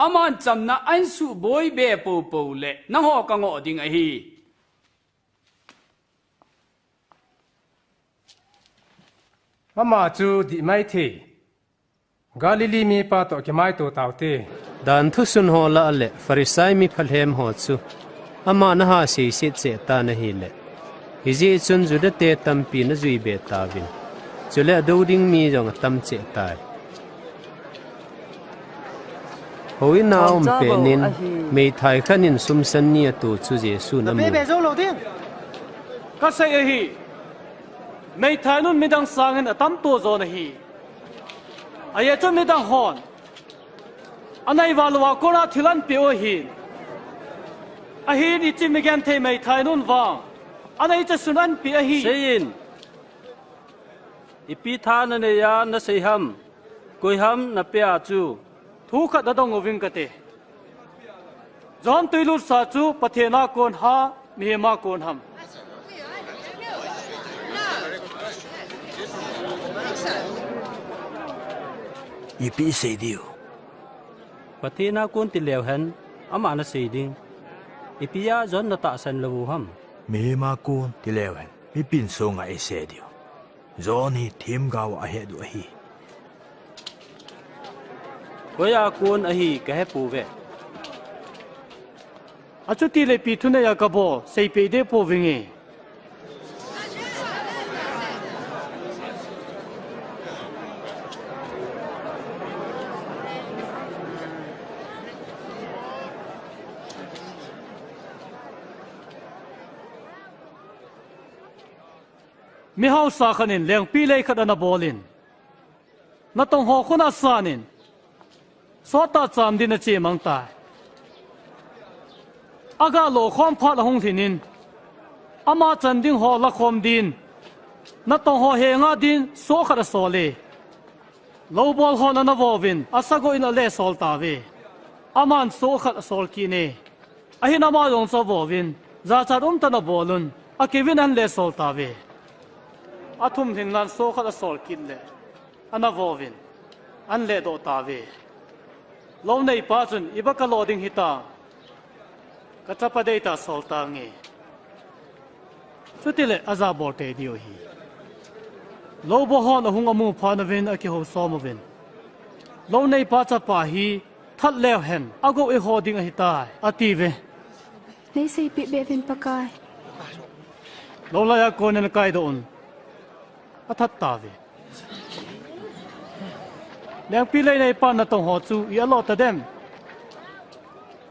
Aman chamna ahin suboi be poupou le nangho kangoh ding ahi. Ama chu dihmai thei. Galilee mipa toh kimaito taute. Danthu sun ho lah le Pharisai mi phalhem ho chu ama naha seiset cheh tan ahile, hijeh chun Juda te tampin ajui be tauvin, chule adou ding mi jong atam cheh tai. Houin a aum petnin, meithai khat in sum san ni ato chu Jesun amu. Kasei ahi, meithai nun midang sangin atam to jon ahi. Ajeh chu midang hon anei val uva kona thil ahin peh u ahin. Ahin hiche migenthei meithai nun vang aneicha sun ahin peh ahi. Seiyin, ipi tha nanei a nasei ham? Koi ham napeh a chu? Thu khat nadong uving kate. John tuilutsa chu Pathen a kon ham, mihem a kon ham? Ipi isei diu? Pathen a kon tileu hen, ama nasei ding. Ipi a John natahsan lou u ham? Mihem a kon tileu hen, mipin songa eisei diu. John hi themgao a ahet u ahi. Koi a kon ahi kahepouve. Achutile ipi thunei a kabol, seipeh deh pouvinge. Mihaosa khat in lengpilei khat ana bolin, natong ho khun asanin, sottah cham din achemang tai. Aga lokhom phat ahung lhinin, ama chan ding ho lakhom din, natong ho henga din soh khat asol e. Loubol hon ana vouvin, asagoh in alesol tauve. Aman soh khat asol kit e. Ahin ama jong chu avouvin, jachat umtah in abolun, akeuvin ahin lesol tauve. Athum lhin ngan soh khat asol kit le, ana vouvin, ahin ledoh tauve. Lou neipa chun, iba kalo ding hitam? Kachapa deitah a sol tange. Chutile ajabol tei diu ahi. Loubol hon ahung amu phat uvin akihousom uvin, lou neipa chapa hi that leu hen, agou eiho ding ahitai, atiuve. Neiseipeh beh uvin Pakai. Loulai a konin akaidoh un, athat tauve. Lengpilei neipan natong ho chu i-alo tadem?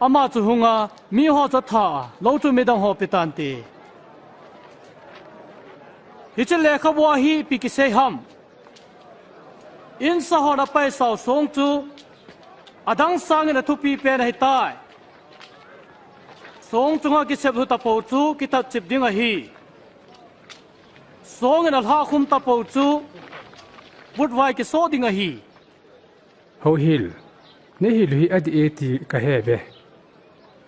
Ama chu hunga, miho chu atha a, lou chu midang ho apetante. Hiche lekhabua hi ipi kisei ham? Insa hon apaisau song chu adang sangin athupi pen ahitai. Song chunga kisep lhu tapou chu kithat chip ding ahi. Songin alhahkhum tapou chu vutvai kisoh ding ahi. Houhil, neihil u hi adih e ti kaheuve.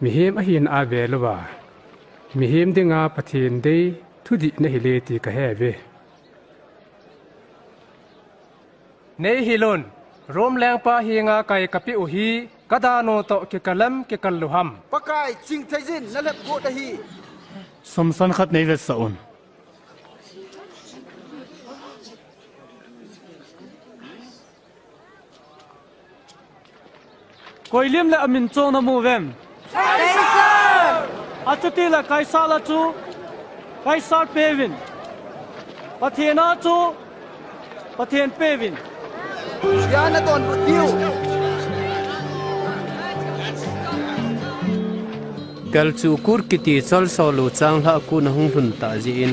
Mihem ahina a velouva, mihem dinga Pathen dei thudih neihil e ti kaheuve. Neihil un, Rom lengpa henga kai kapeh u hi, kadanu toh kikal em kikal lou ham? Pakai, chingtheijin nalhep got ahi. Sumsan khat neivetsah un. Koi lim le amin chong namu uvem? Kaisar! Achutile Kaisar a chu Kaisar peuvin, Pathen a chu Pathen peuvin. Ijat nadonbut diu? Kalchuh kut kiti cholso lou changlhah kut ahung lhun tah jeh in,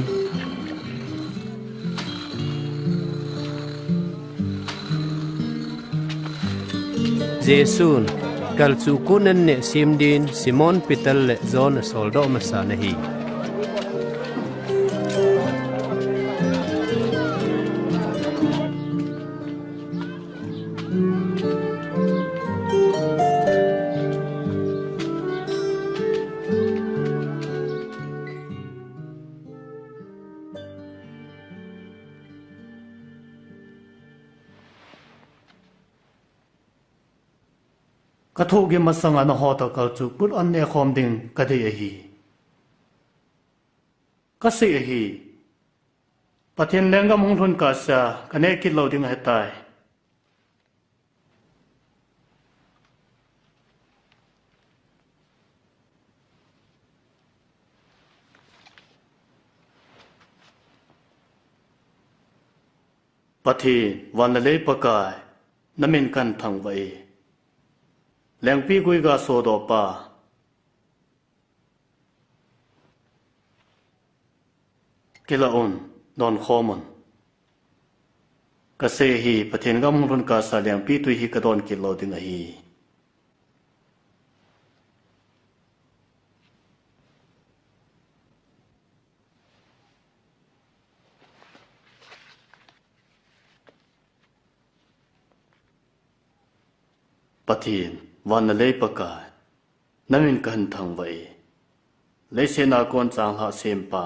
Jesun kalchuh kut nenneh sem din Simon Peter le John asoldoh masan ahi. Ka thohgim masanga nangho toh kal chu kut an neh khom ding ka dei ahi. Ka sei ahi. Pathen lenggam hung lhun kahsea, ka neh kit lou ding ahitai. Pathen, van le lei Pakai, na min kahin thangvah e. Lengpitwi ga sodoh pa. Kilah un, don khom un. Ka sei ahi, Pathen gam hung lhun kahsea lengpitwi hi ka don kit lou ding ahi. Pathen, van le lei Pakai, na min kahin thangvah e. Leiset a kon changlhah sempa.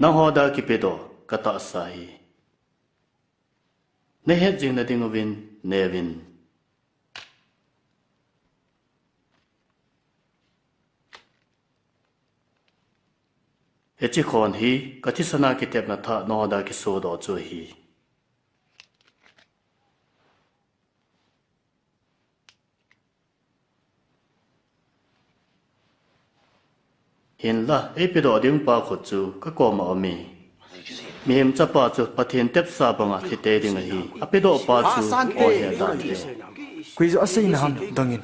Nangho dia kipedoh ka tahsa hi. Na het jing nading uvin, neuvin. Hiche khon hi, ka thisan a kitepna thah nangho dia kisodoh chu ahi. Hinlah, eipedoh ding pa khu chu ka koma um e. Mihem chapa chu Pathen tepsa banga thi tei ding ahi. Apedoh pa chu aw he dan ahi. Koi joh asei na ham dongin.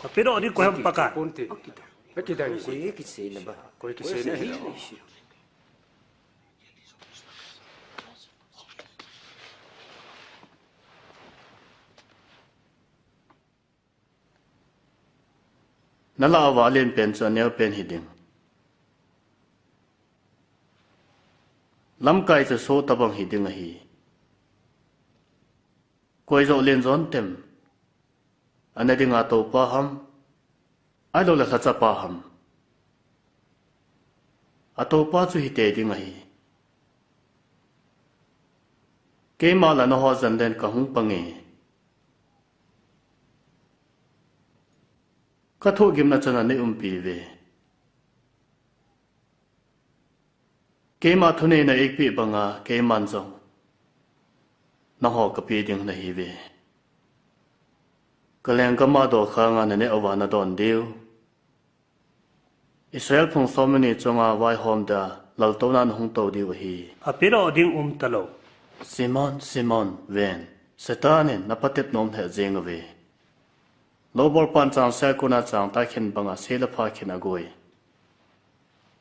Apedoh ding koi ham Pakai. Na lah uva alen pen chu aneo pen hiding. Lamkai chu soh tabang hiding ahi. Koi joh len jon tem. Ana dinga toupa ham, ahilouleh lhachapa ham. Atoupa chu hitei ding ahi. Keima lah nangho jan len kahung pang e. Ka thohgimna chana nei umpi uve. Keima thuneina eipeh banga keiman jong nangho kapeh ding nahiuve. Ka lenggam a dokhanga naneh uva nadon diu. Israel phung somleni chunga vaihom dia laltouna nahung tou diu ahi. Apedoh ding umtalou. Simon, Simon, ven, Satan in napatep nom lheh jeng uve. Loubolpan changse a kona changtai khen banga se le pha khen agoi.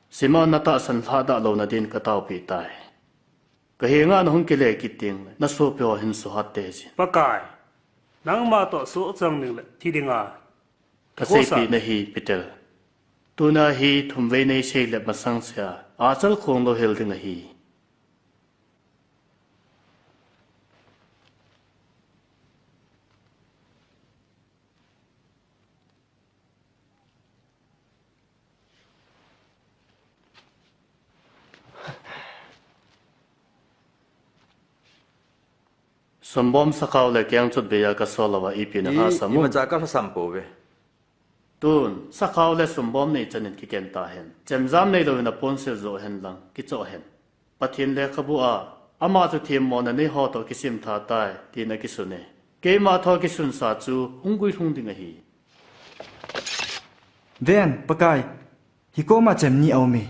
Simon, natahsan lhahdah louna din kataopi tai. Kahenga nahung kile kit tengle nasopiho hin suhat teijin. Pakai, nangma toh sohchang dingle thi dinga kaseipeh nahi Peter. Tuna hi thumvei neisei le masangsea achal khong louhel ding ahi. Sumbom, sakhao le kengchot beiya kasol louva ipi nalhahsam u? Imacha kalhahsam pouve. Tun, sakhao le sumbom nei chanin kiken tahen. Chemjam neilouvin aponsil joh henlang, kichoh hen. Pathen lekhabua, ama chu themmona neiho toh kisimtha tai, tin akisune. Keima thoh kisunsa chu hung guilhung ding ahi. Ven, Pakai, hikoma chem ni aume.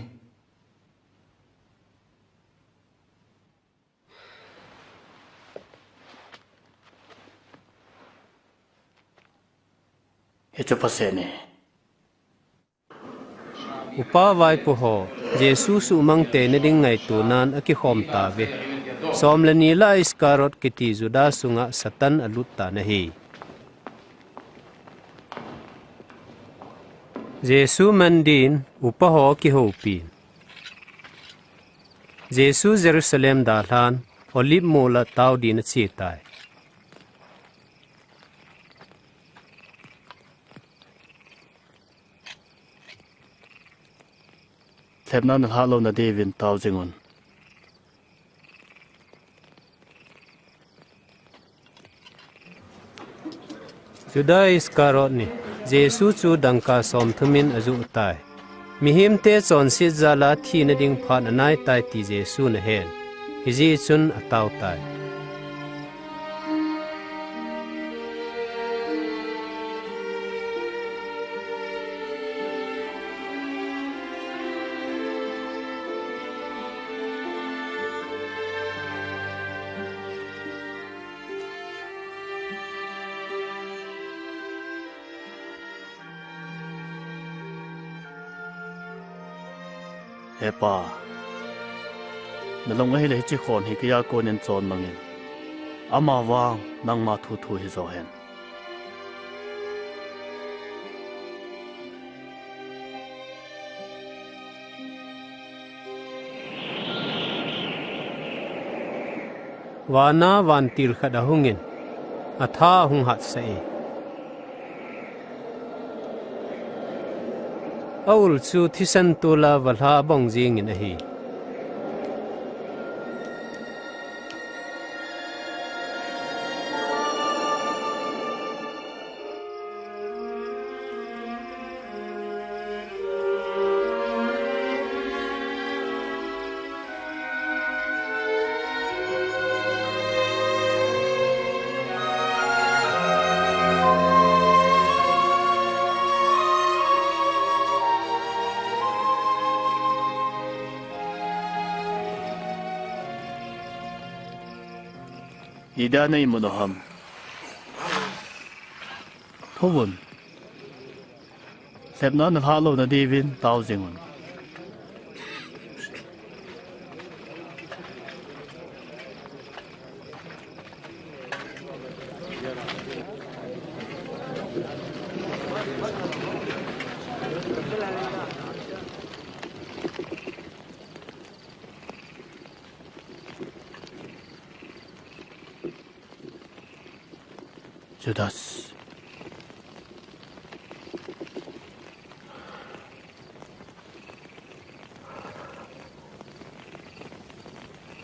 Hichu phaseh ne. Upa vaipoho, Jesu suhmang teina ding ngaitonan akikhom tauve. Somleni lah Iskariot kiti Juda sunga Satan alut tan ahi. Jesu man din upaho kihoupin, Jesu Jerusalem dalhan, Olive mola tao din achetai. Lhepna nalhah louna diuvin tao jingun. Juda Iscariot ni, Jesu chu dangka somthum in ajuh tai. Mihemte chonset jal a thina ding phat anaitai ti Jesun ahen. Hijeh chun atao tai. He Pa, nalung ahile hiche khon hi keija konin chon mangin. Amavang nangma thu thu hijo hen. Vana vantil khat ahungin, atha ahung hatsah e. Aul chu thisan tola valha abong jengin ahi. Ida nei mun u ham? Thuvun. Lhepna nalhah louna diuvin tao jingun. Judas.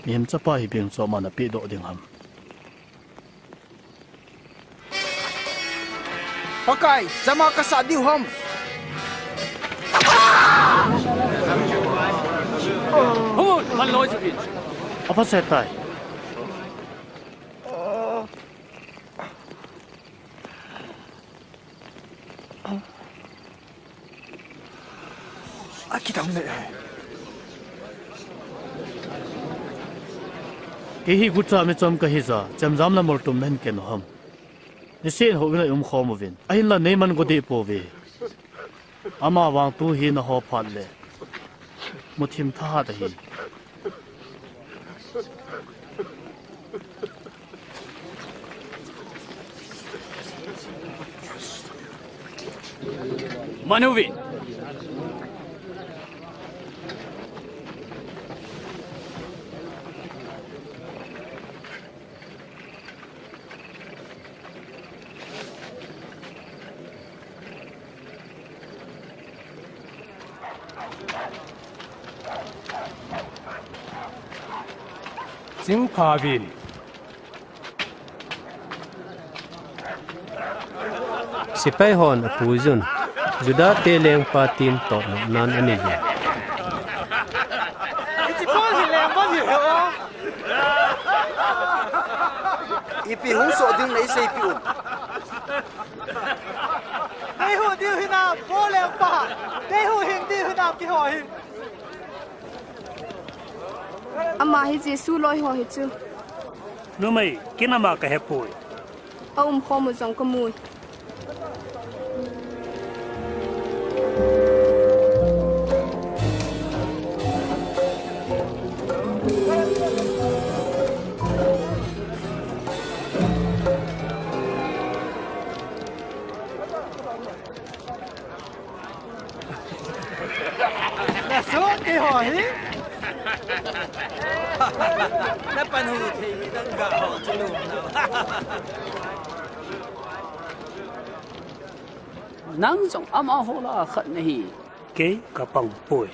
Mihem Chapa hi beng chu aman apehdoh ding ham? Pakai, chama kasah diu ham? Hun, man loi chu pin. Apha se tai. Akidang le. Kei hi gucha michom kahi jeh a, chemjam le moltum nahin ken u ham? Niseh in houin a i umkhom uvin. Ahinla neiman go deh pouve. Amavang tu hi naho phat le muthim thahat ahi. Manu vin. Chingpha vin. Sepai hon apuijun, Juda te lengpa tin totnop nan anei jin. Hiche Paul hi lengpa hi he o. Ipi hung soh ding nei seipeh un. Deihu diu hinam, Paul lengpa. Deihu hing diu hinam keiho hi. Ama hi Jesu loi ho hi chu. Numei, ken ama kahepoi. Aumkhom u jong kamui. Nasoh keiho hi. Napan hung thei hi nang ga ho chu lum nau. Nang jong amaho lah a khat nahi. Kei kapang poi.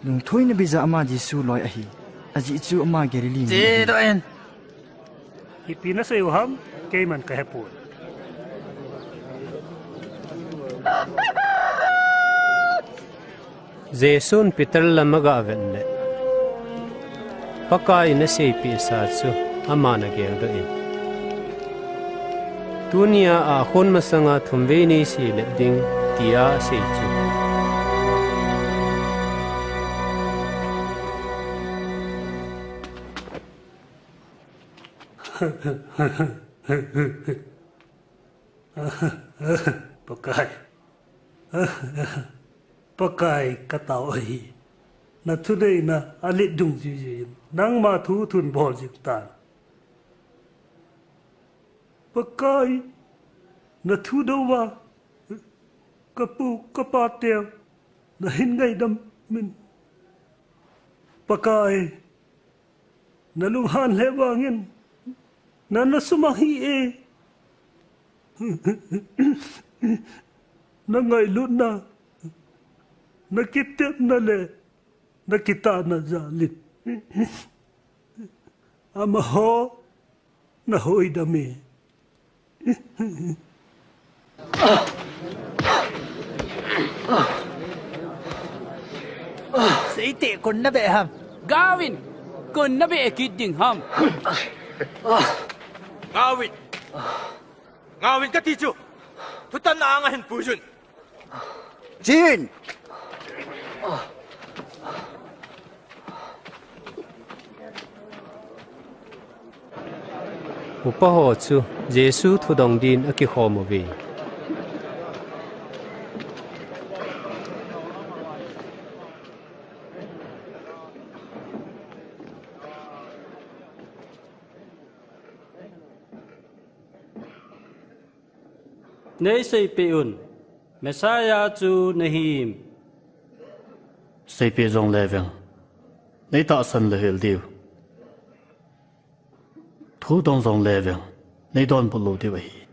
Lungthoina beija ama Jesu loi ahi. Ajeh chu ama Galilee mi ahi. Chedoh in. Ipi nasei u ham, keiman kahepoi. Jesun Peter lam aga vet le, Pakaiyin aseipeh sa chu aman ageldoh in, tunia ahkhon masanga thumvei neisei lep ding, tia asei chu. Pakai. Pakai, katao ahi. Nathuneina alet dungjui jui in, nangma thu thun bol jing tan. Pakai, nathu dou va, kapu, kapa teu nahin ngaidam in. Pakai, nalunghan lheh vangin, na, nasumang hih e. Nangailutna, nakitepna le nakitahna jal in amaho nahoidam e. Seiteh, koin nabeh ham? Gaovin, koin nabeh kit ding ham? Gaovin. Gaovin kati chu. Thutanna anga hin puiyun. Chen! Upa ho chu Jesu thudong din akikhom uve. Neiseipeh un, Messiah chu nahim? Seipeh jongle veng, neitahsan louhel diu. Thudong jongle veng, neidonbut lou diu ahi.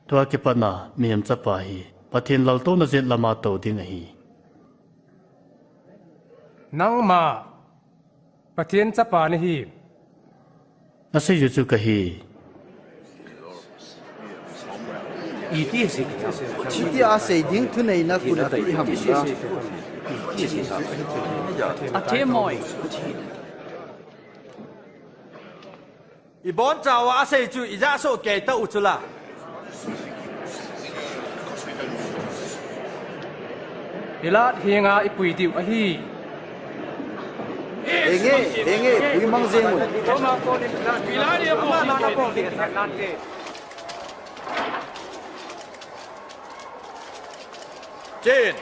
Tua kipatna Mihem Chapa hi Pathen laltouna jet lama tou ding ahi. Nangma Pathen Chapa nahim? Nasei u chu kahi. Iti asei ding thuneina koin apeh ham? Athemmoi. Ibonchauva asei chu ijah soh kei tauh chula. Pilat henga ipui diu ahi. Henge, henge, pui mang jeng un. Chen.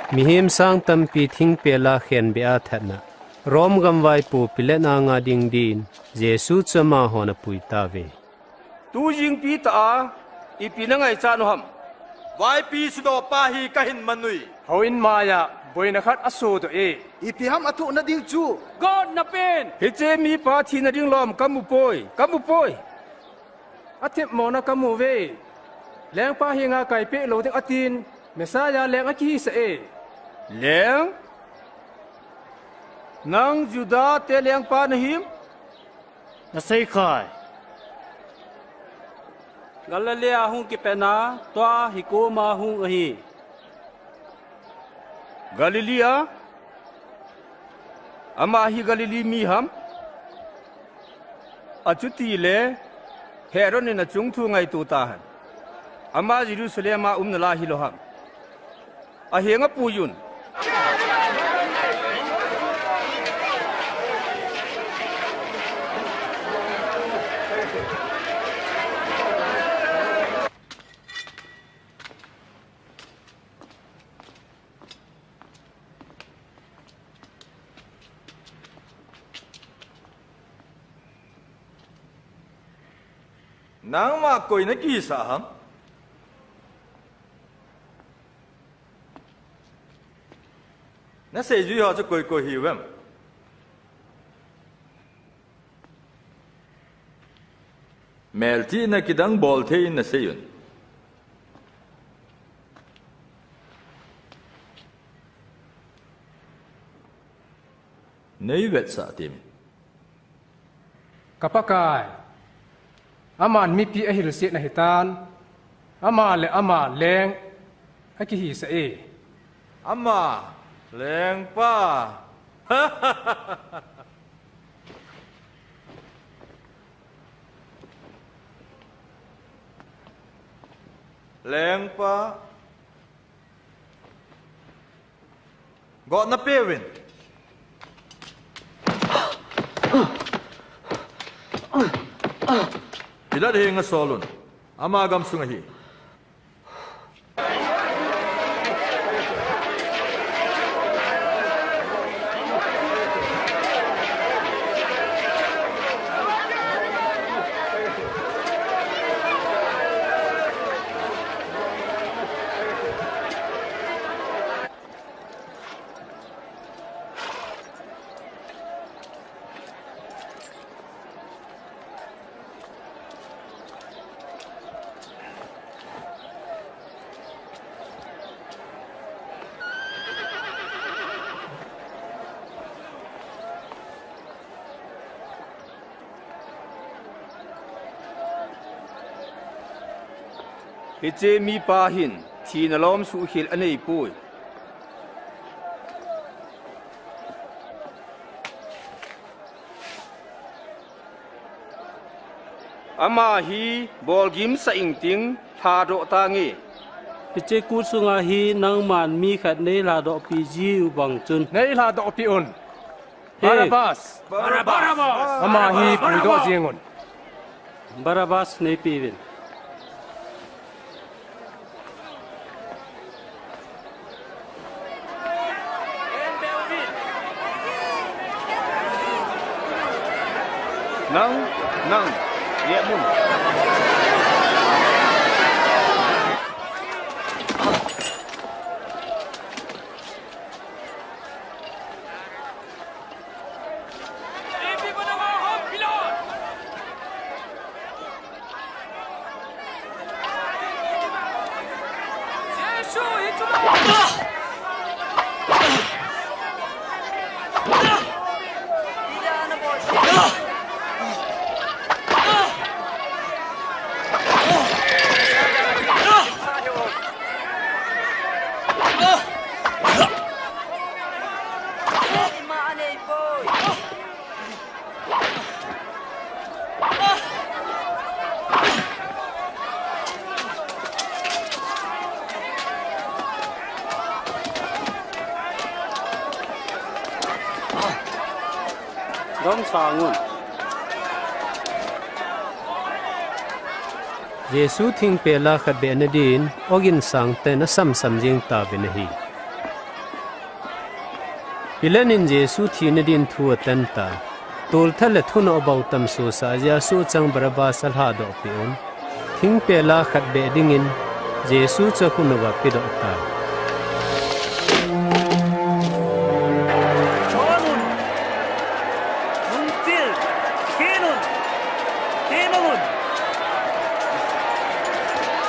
Mihem sang tampi thingpel a khenbeh a thatna, Rome gam vaipo Pilat anga ding din Jesu chu amahon apui tauve. Tujingpi tah a ipi nangaichat u ham? Vaipi sudohpa hi kahin man uve. Houin maiya boina khat asodoh e. Ipi ham athohna ding chu? Gotna pen! Hiche mipa thina ding lom kamu poi, kamu poi. Athemmona kamu uve. Lengpa henga kaipeh lou ding atin, Messiah leng akihisah e. Leng? Nang Juda te lengpa nahim? Nasei khai. Galilee a hung kipatna, tua hi koma hung ahi. Galilee a? Ama hi Galilee mi ham? Achutile Herod in achung thu ngaito tahen. Ama Jerusalem a um nalai hilou ham? Ahenga puiyun. Nangma koi nakisah ham? Naseijui ho chu koi koi hiuvem? Melchihna kidang bolthei in naseiyun. Neivetsah temin. Ka Pakai, aman mipi ahilsetna hitan, ama le ama leng akihisah e. Ama lengpa. Lengpa. Gotna peuvin. Pilat henga solun. Ama gamsung ahi. Hiche mipa hin thina lom suhkhel aneipoi. Ama hi bolgim sah ingting, lhadoh tange. Hiche kut sunga hi nangman mi khat neilhadohpi jiu bang chun. Neilhadohpi un. He. Barabbas! Barabbas! Ama hi puidoh jeng un. Barabbas neipeuvin. Nang, nang, lep un. Domsang un. Jesu thingpel a khat behna din ogin sangtah in asamsam jeng tauvin ahi. Pilat in Jesu thina din thu atan tai. Tolthat le thunoh bou tam sohsah jeh a sohchang Barabbas alhadohpeh un. Thingpel a khat beh dingin Jesu chu akhut uva apedoh tai. Chon un! Nungchil! Khen un! Khen un!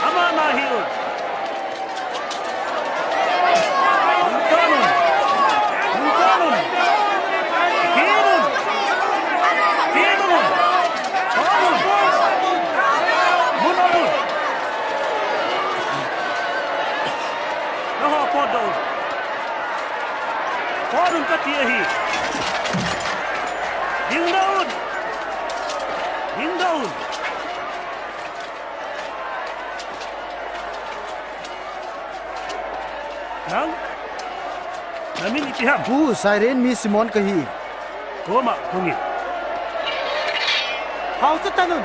Ama nahi un! Nang? Namin ipi ham? Pu, Cyrene mi Simon kahi. Koma hungin. Hao chu tanun.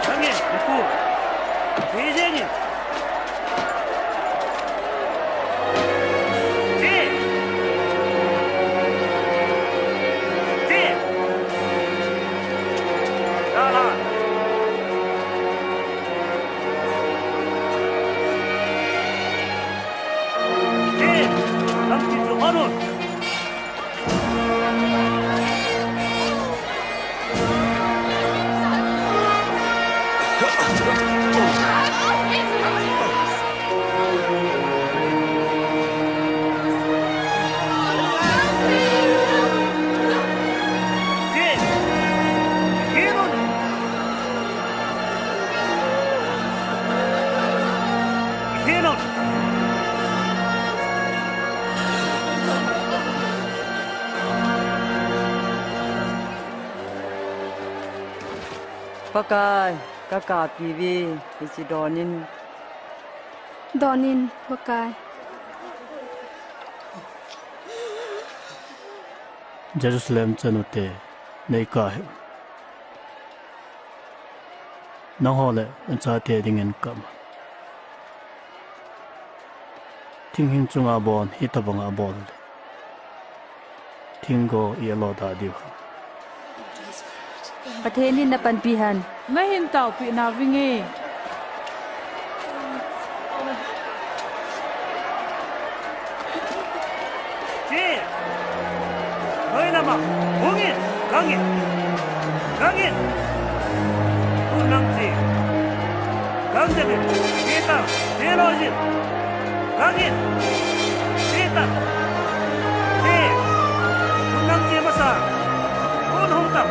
Nangin, ipu. Kejengin. Pakai, kakapi ve, hiche donin. Donin, Pakai. Jerusalem chanu te, neikah hih un. Nangho le nachate dingin kap un. Thinghing chunga bon hitobanga bol le, thinggo i alo da diu ham? Pathen in napanpi hen. Nahin taopi navinge. Che! Noi lama, hungin, gangin, gangin. Hun nang che. Gang jengin, che ta, che lojin. Gangin, che ta, che. Hun nang che masa, hun hung ta.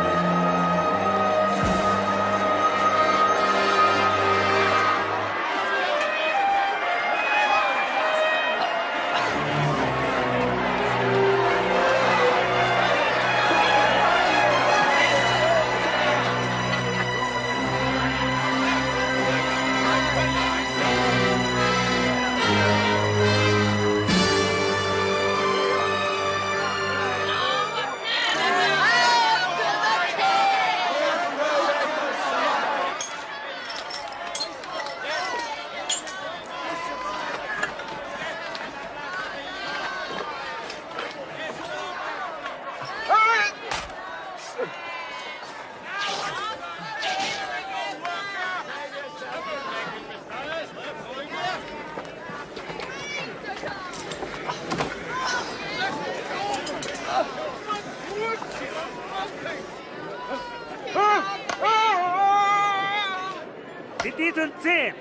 Hiti chun che.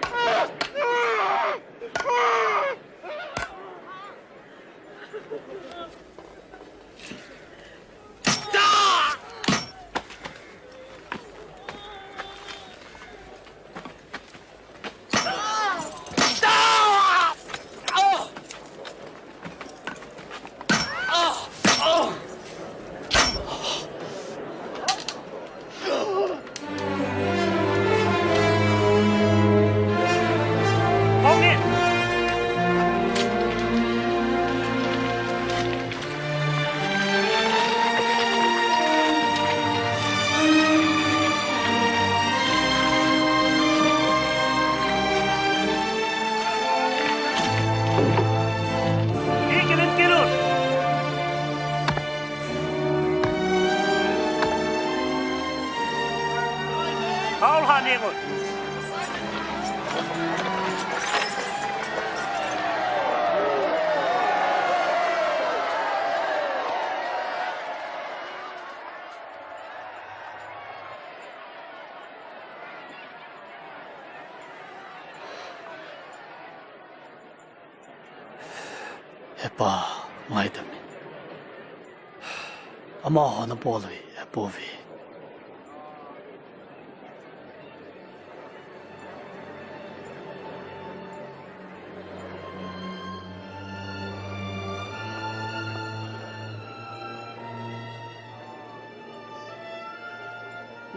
Paul han engot. Hepa, ngaidam in. Amaho nabol u hi apouve.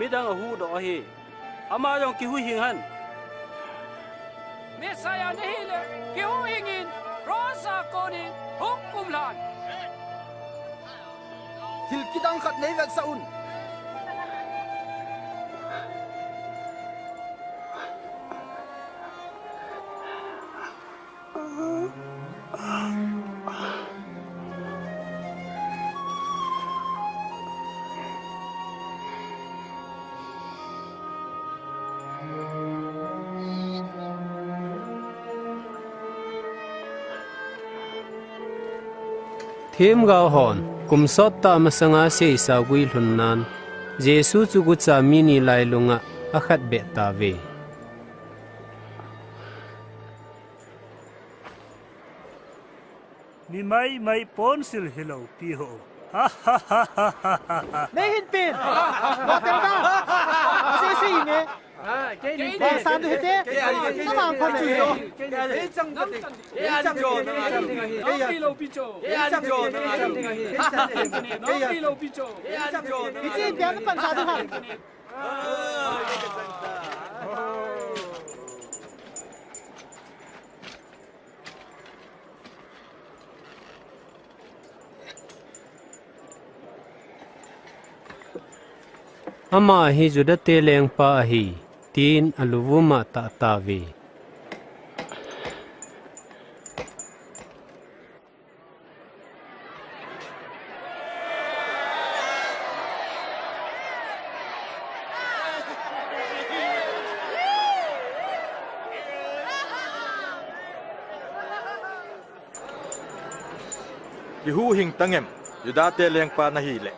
Midang ahuhdoh ahi. Ama jong kihuhhing hen. Messiah nahile, kihuhhing in, cross a konin, hung kumlhan. Thil kidang khat nei vetsah un. Themgao hon kum sot tah masanga seisa guilhun nan, Jesu chu gucha mi ni lailunga akhat beh tauve. Ni mai mai ponsil hilou pi ho. Nei hin pen. Hotel da. Sei sei ne. Ba san du hite. Namang pha ne. Ei chang de. Ei chang de. Ei chang de. Ei chang de. Ei chang de. Ei chang de. Ei chang de. Ei chang de. Ei chang de. Ama hi Juda te lengpa ahi, tin aluvum a atah tauve. Kihuhhing tang em, Juda te lengpa nahile.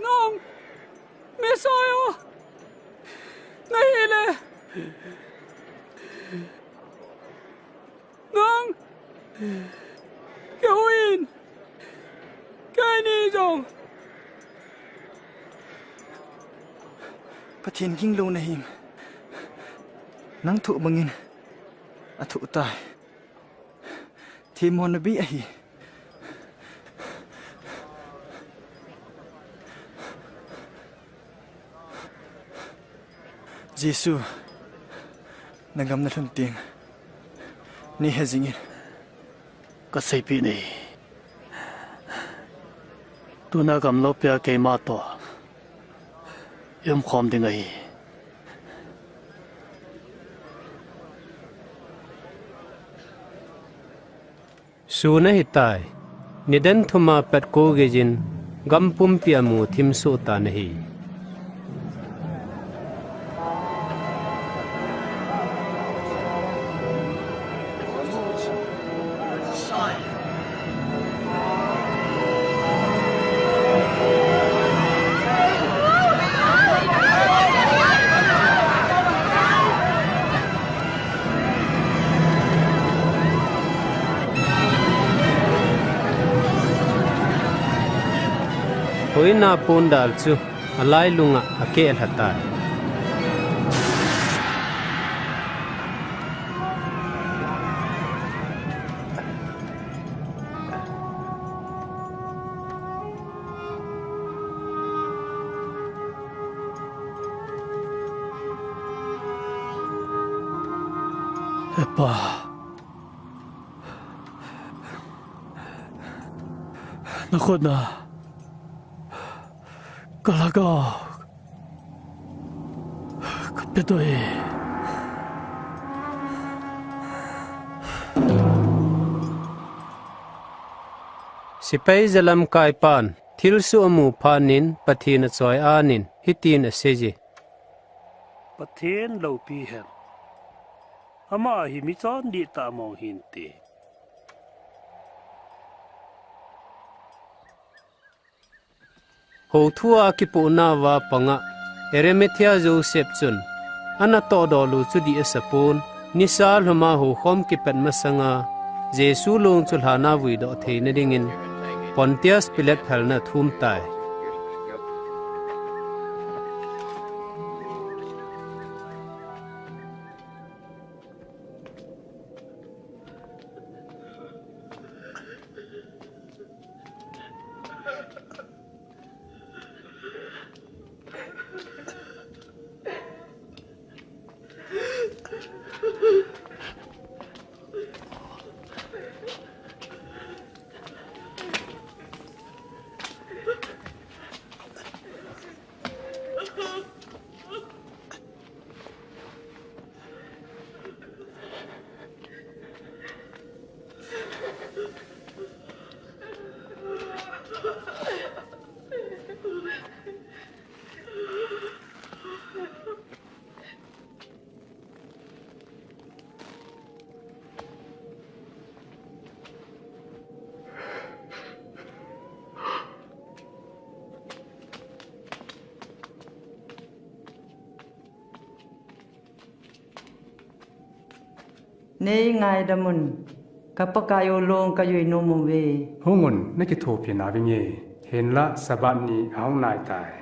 Nang Messiah nahile, nang kihuhhing in, keini jong. Pathen ginglou nahim. Nang thoh bangin athoh tai. Themmo nabeh ahi. Jesu, nagam nalhun teng nei he jingin. Kaseipeh nahi. Tuna gam loupia keima toh i umkhom ding ahi. Sun ahitai. Nidan thum a pat kou gei jin gam pumpi a mu thim soh tan ahi. Hoina pondal chu alailunga akehlha tai. Hepa, nakhut a kalhagao kapeh doh e. Tipei jalamkaipan thilsoh amu phat in Pathen achoi-at in hitin aseiye, Pathen loupi hen. Ama hi michon dihtah mong hinte. Houthua akipohnauva panga Arimathea Joseph chun anatoh dol u chu dih asapon, nisa lhuma houkhom kipat masanga Jesu long chu lhana vuidoh theina dingin Pontius Pilate phalna athum tai. Nei ngaidamun, ka Pakai u long kajui nom uve. Hungun, nakithopi navinge, hinlah Sabbath ni ahung naitai.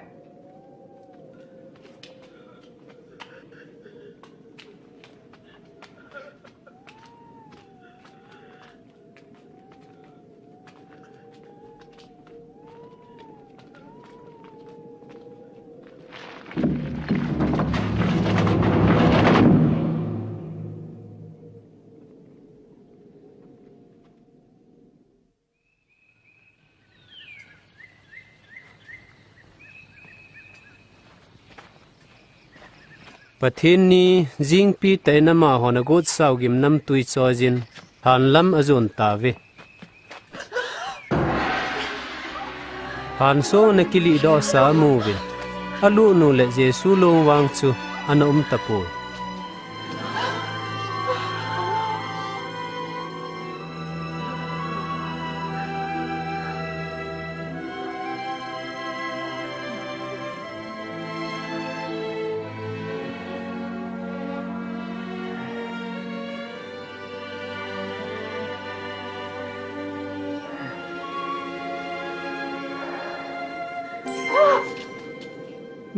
Pathen ni jingpi tah in amahon agotsau gimnamtui choiyin lhanlam ajon tauve. Lhansong ana kilihdohsa amu uvin, alut u le Jesu long vang chu ana um tapoi.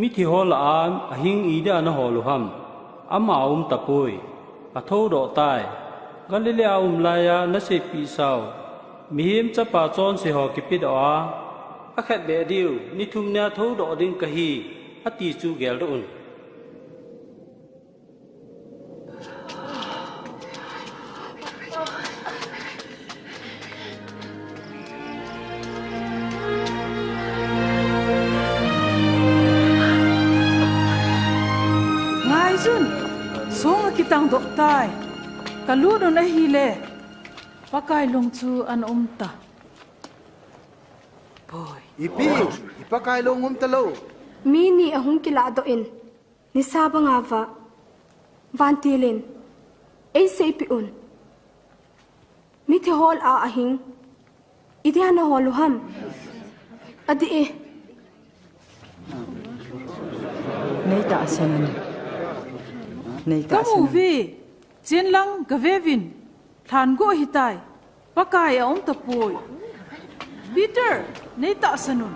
Mithi ho lah a ahing idia nahol u ham? Ama aum tapoi. Athoudoh tai. Galilee a um laiya naseipeh sau Mihem Chapa chonse ho kipedoh a, akhetbeh diu ni thum nia thoudoh ding kahi, ati chu geldoh un. Ngaiyun, song akitangdoh tai. Kalut un ahile, Pakai long chu ana um ta. Poi. Ipi, i Pakai long um talou. Mi ni ahung kilahdoh in, nisa banga vah, vantil in eiseipeh un. Mithi ho lah a ahing idia nahol u ham? Adih e. Nei tahsan un. Nei tahsan un. Kamu uve, chen lang gaveuvin. Lhan go ahitai. Pakai aum tapoi. Peter, nei tahsan un.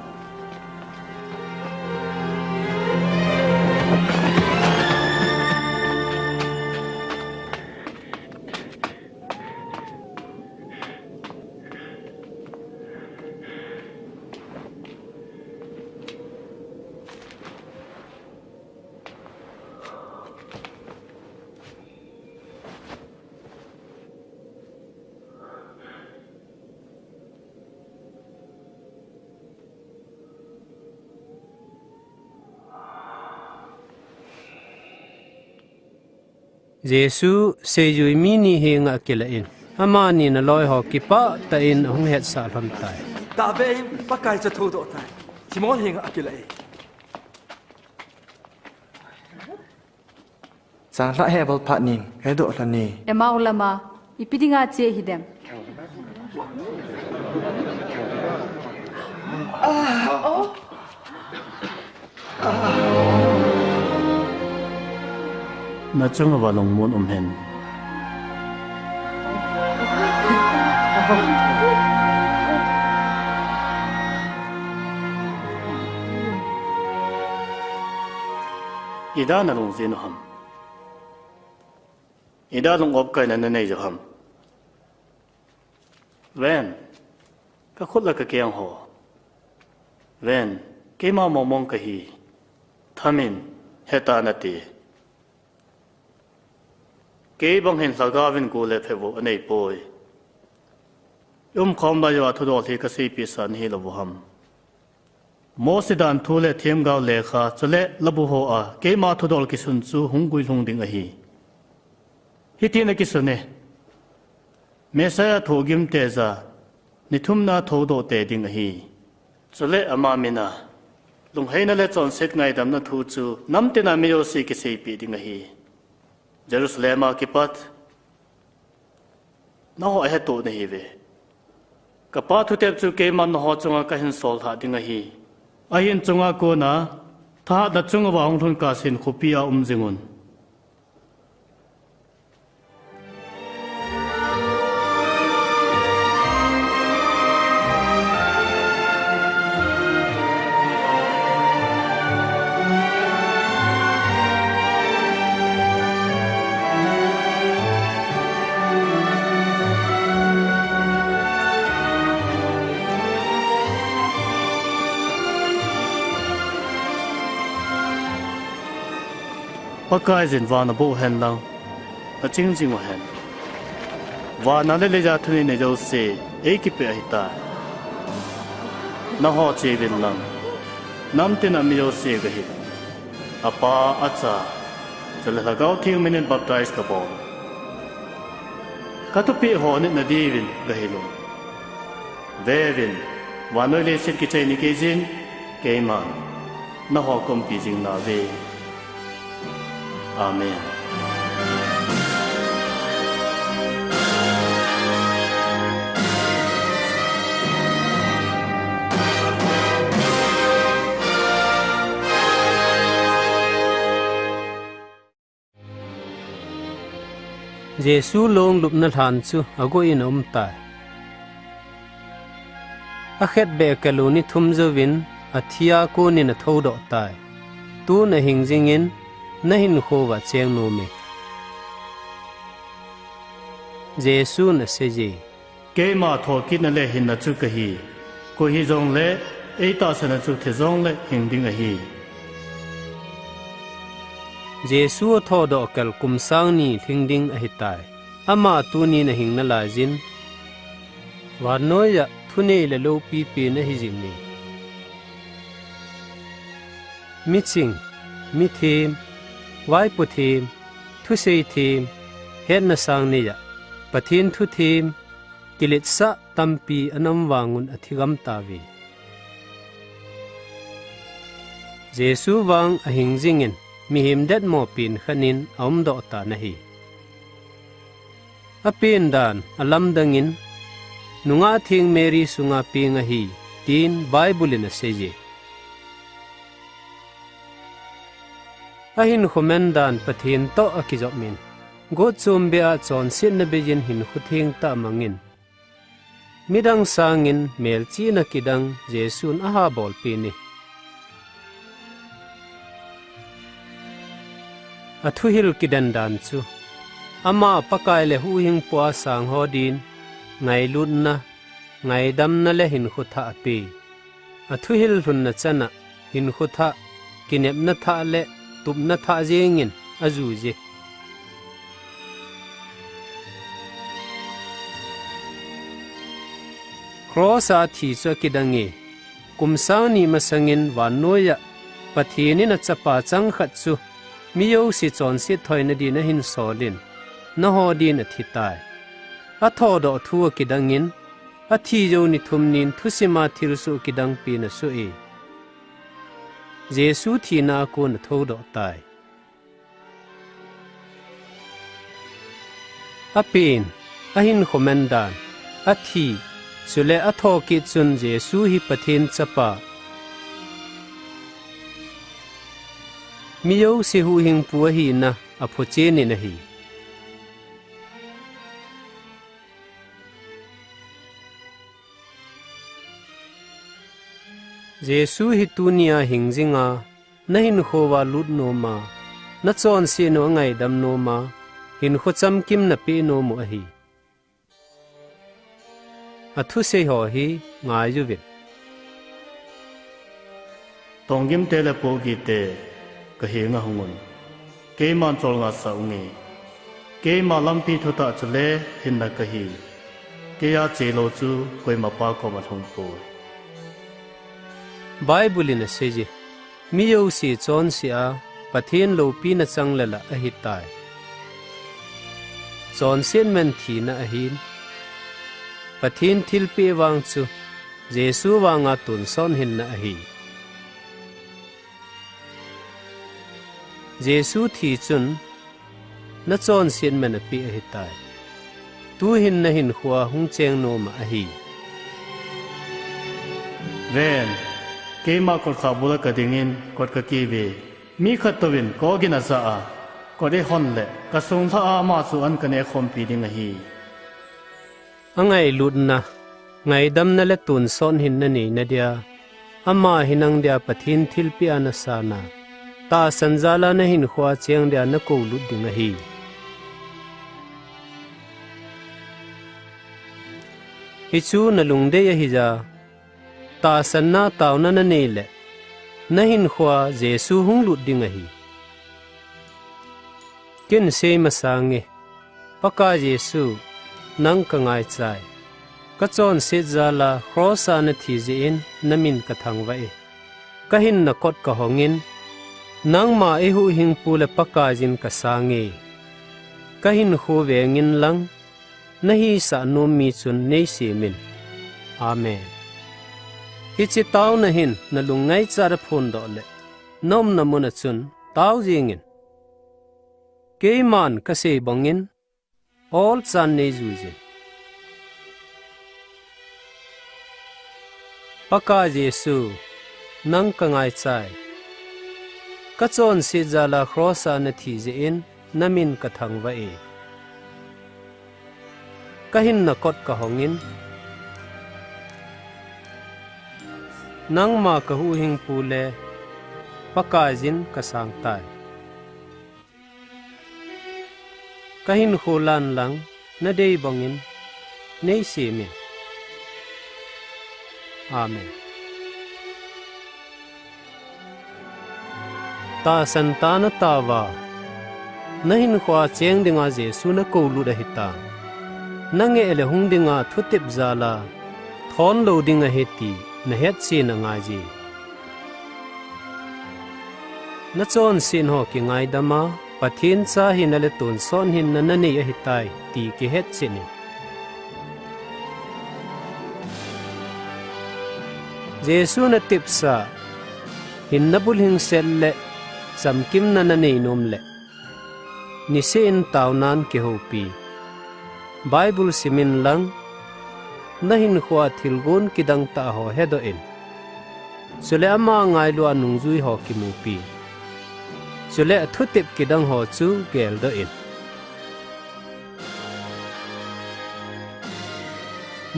Jesu seijui mi ni henga akilah in, amani naloi ho kipah tah in ahung hetsah lhon tai. Tahbeh in Pakai chu thoudoh tai. Simon henga akilai. Changlhah he bol phat ning, kadoh lha ni. Emau lama, ipi dinga che hidem. Nachung uva lungmon um hen. Ida nalung jin u ham? Ida lung opkaina nanei u ham? Ven, kakhut le kakeng ho. Ven, keima mongmong kahi. Thamin, heta nate. Kei bang hin lhagao vin gu le phevo anei poi. Umkhom lai uva thudol hi kaseipi sa nahi lou u ham? Mose dan thu le themgao lekha, chule labu hoa keima thudol kisun chu hung guilhung ding ahi. Hitin akisun e. Messiah thohgim teja, ni thumna thoudoh te ding ahi. Chule ama mina, lungheina le chonset ngaidamna thu chu namtina mi jouse kiseipeh ding ahi. Jerusalem a kipat, nangho aheto nahiuve. Kapa thutep chu keiman nangho chunga kahin sol lhah ding ahi. Ahin chunga kona, thahatna chung uva hung lhun kahsen khopi a um jingun. Pakaiyin van aboh hen lang, aching jing uhen. Vana le leiya thuneina jouse eikipeh ahitai. Nangho cheuvin lang, namtina mi jouse gahi. Apa, Acha, chule Lhagao Theng minin baptize kabol. Kathupeh ho nit nadiuvin gahil un. Veuvin, vannoi leiset kichai nikeiyin, keiman nangho kaumpi jing nauve. Amen. Jesu long lupna lhan chu agoh in aumtai. Akhetbeh kalou ni thum jouvin athia konin athoudoh tai. Tun ahing jingin nahinkho uva cheng nom e. Jesun aseiye. Keima thokitna le hinna chu kahi. Koi hijongle eitahsana chu thi jongle hing ding ahi. Jesu athoudoh kal kum sang ni lhing ding ahitai. Ama tunin ahing nalaiyin, vannoiya thunei le loupi pen ahi jinge. Miching, mithem, vaipo them, thusei them, hetna sang neiya Pathen thu them, kiletsah tampi ana um vangun athi gam tauve. Jesu vang ahing jingin mihem detmo pen khatnin aumdoh tan ahi. Apen dan alamdangin, nungah theng Mary sunga peng ahi, tin Bible in aseiye. Ahinkho man dan Pathen toh akijopin, gotchom beh a chonsetna beiyin hinkho thengtah mangin, midang sangin melchihna kidang Jesun aha bolpeh e. Athuhil kidan dan chu, ama Pakai le huhhingpu a sang ho din ngailutna, ngaidamna le hinkho thah ape. Athuhil lhunna chana hinkho thah, kinepna thah le tupna thah jengin ajuiye. Cross a thi chu akidange, kum sang ni masangin vannoiya Pathen in achapa changkhat chu mi jouse chonset thoina din ahin solin, nangho din athitai. Athoudoh thu akidangin, Athi jou ni thum nin thusima thilsoh kidang pen asoh e. Jesu thina a kon athoudoh tai. Apen, ahinkho man dan, athi, chule athokit chun Jesu hi Pathen Chapa, mi jouse huhhingpu ahina aphochen in ahi. Jesu hi tunia hing jinga, nahinkho a lut nom a, nachonset u angaidam nom a, hinkho chamkim napeh nom u ahi. Athusei ho hi ngai uvin. Tonggim te le pohgih te, kahenga hungun. Keiman cholngah sah unge. Keima lampi thutah chule hinna kahi. Keija chelou chu koimapa koma lhungpoi. Bible in asei je, mi jouse chonse a, Pathen loupina chang le lah ahitai. Chonset man thina ahin, Pathen thilpeh vang chu, Jesu vanga tonsot hinna ahi. Jesu thi chun, nachonset man apeh ahitai. Tuhin nahinkho a hung cheng nom a ahi. Ven, keima kotkhah bula kadingin kot kakive. Mi khat touvin kogin aja a, kot eihon le, kasung lhah a ama chu an kaneh khompi ding ahi. Angailutna, ngaidamna le tonsot hinna neina dia, ama hi nang dia Pathen thilpeh a nasan a, tahsan jal a nahinkho a cheng dia nakou lut ding ahi. Hichu nalungdei ahija, tahsanna taona nanei le, nahinkho a Jesu hung lut ding ahi. Ken sei masange, Pakai Jesu, nang kangaichai. Kachonset jal a cross a nathi jeh in namin kathangvah e. Kahinna kot kahongin, nangma eihuhhingpu le Pakaiyin kasange. Kahinkho vengin lang, nahisah nom mi chun neisemin. Amen. Hiche taona hin nalung ngaichat a phondoh le, naumna muna chun tao jengin. Keiman kasei bangin, olchan neijuijin. Pakai Jesu, nang kangaichai. Kachonset jal a cross a nathi jeh in namin kathangvah e. Kahinna kot kahongin, nangma kahuhhingpu le Pakaiyin kasangtai. Kahinkho lan lang, nadei bangin neisemin. Amen. Tahsan tah nataova, nahinkho a cheng dinga Jesu nakoulut ahitan. Nangeh le hung dinga thutep jal a, thon lou ding ahi ti nahetchen angaiye. Nachonset ho kingaidam a, Pathen cha hina le tonsot hinna nanei ahitai ti kihetchen in. Jesu natepsa, hinna bulhingset le chamkimna nanei nom le, niseh in taonan kihoupi. Bible simin lang, nahinkho a thilgon kidang tah ho hedoh in. Chule ama ngailu a nungjui ho kimupi. Chule athutep kidang ho chu geldoh in.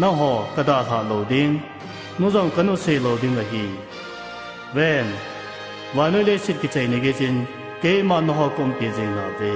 Nangho kadalhah lou ding, nu jong kanusei lou ding ahi. Ven, vannoi leiset kichai ni geiyin, keiman nangho kaumpi jing nauve.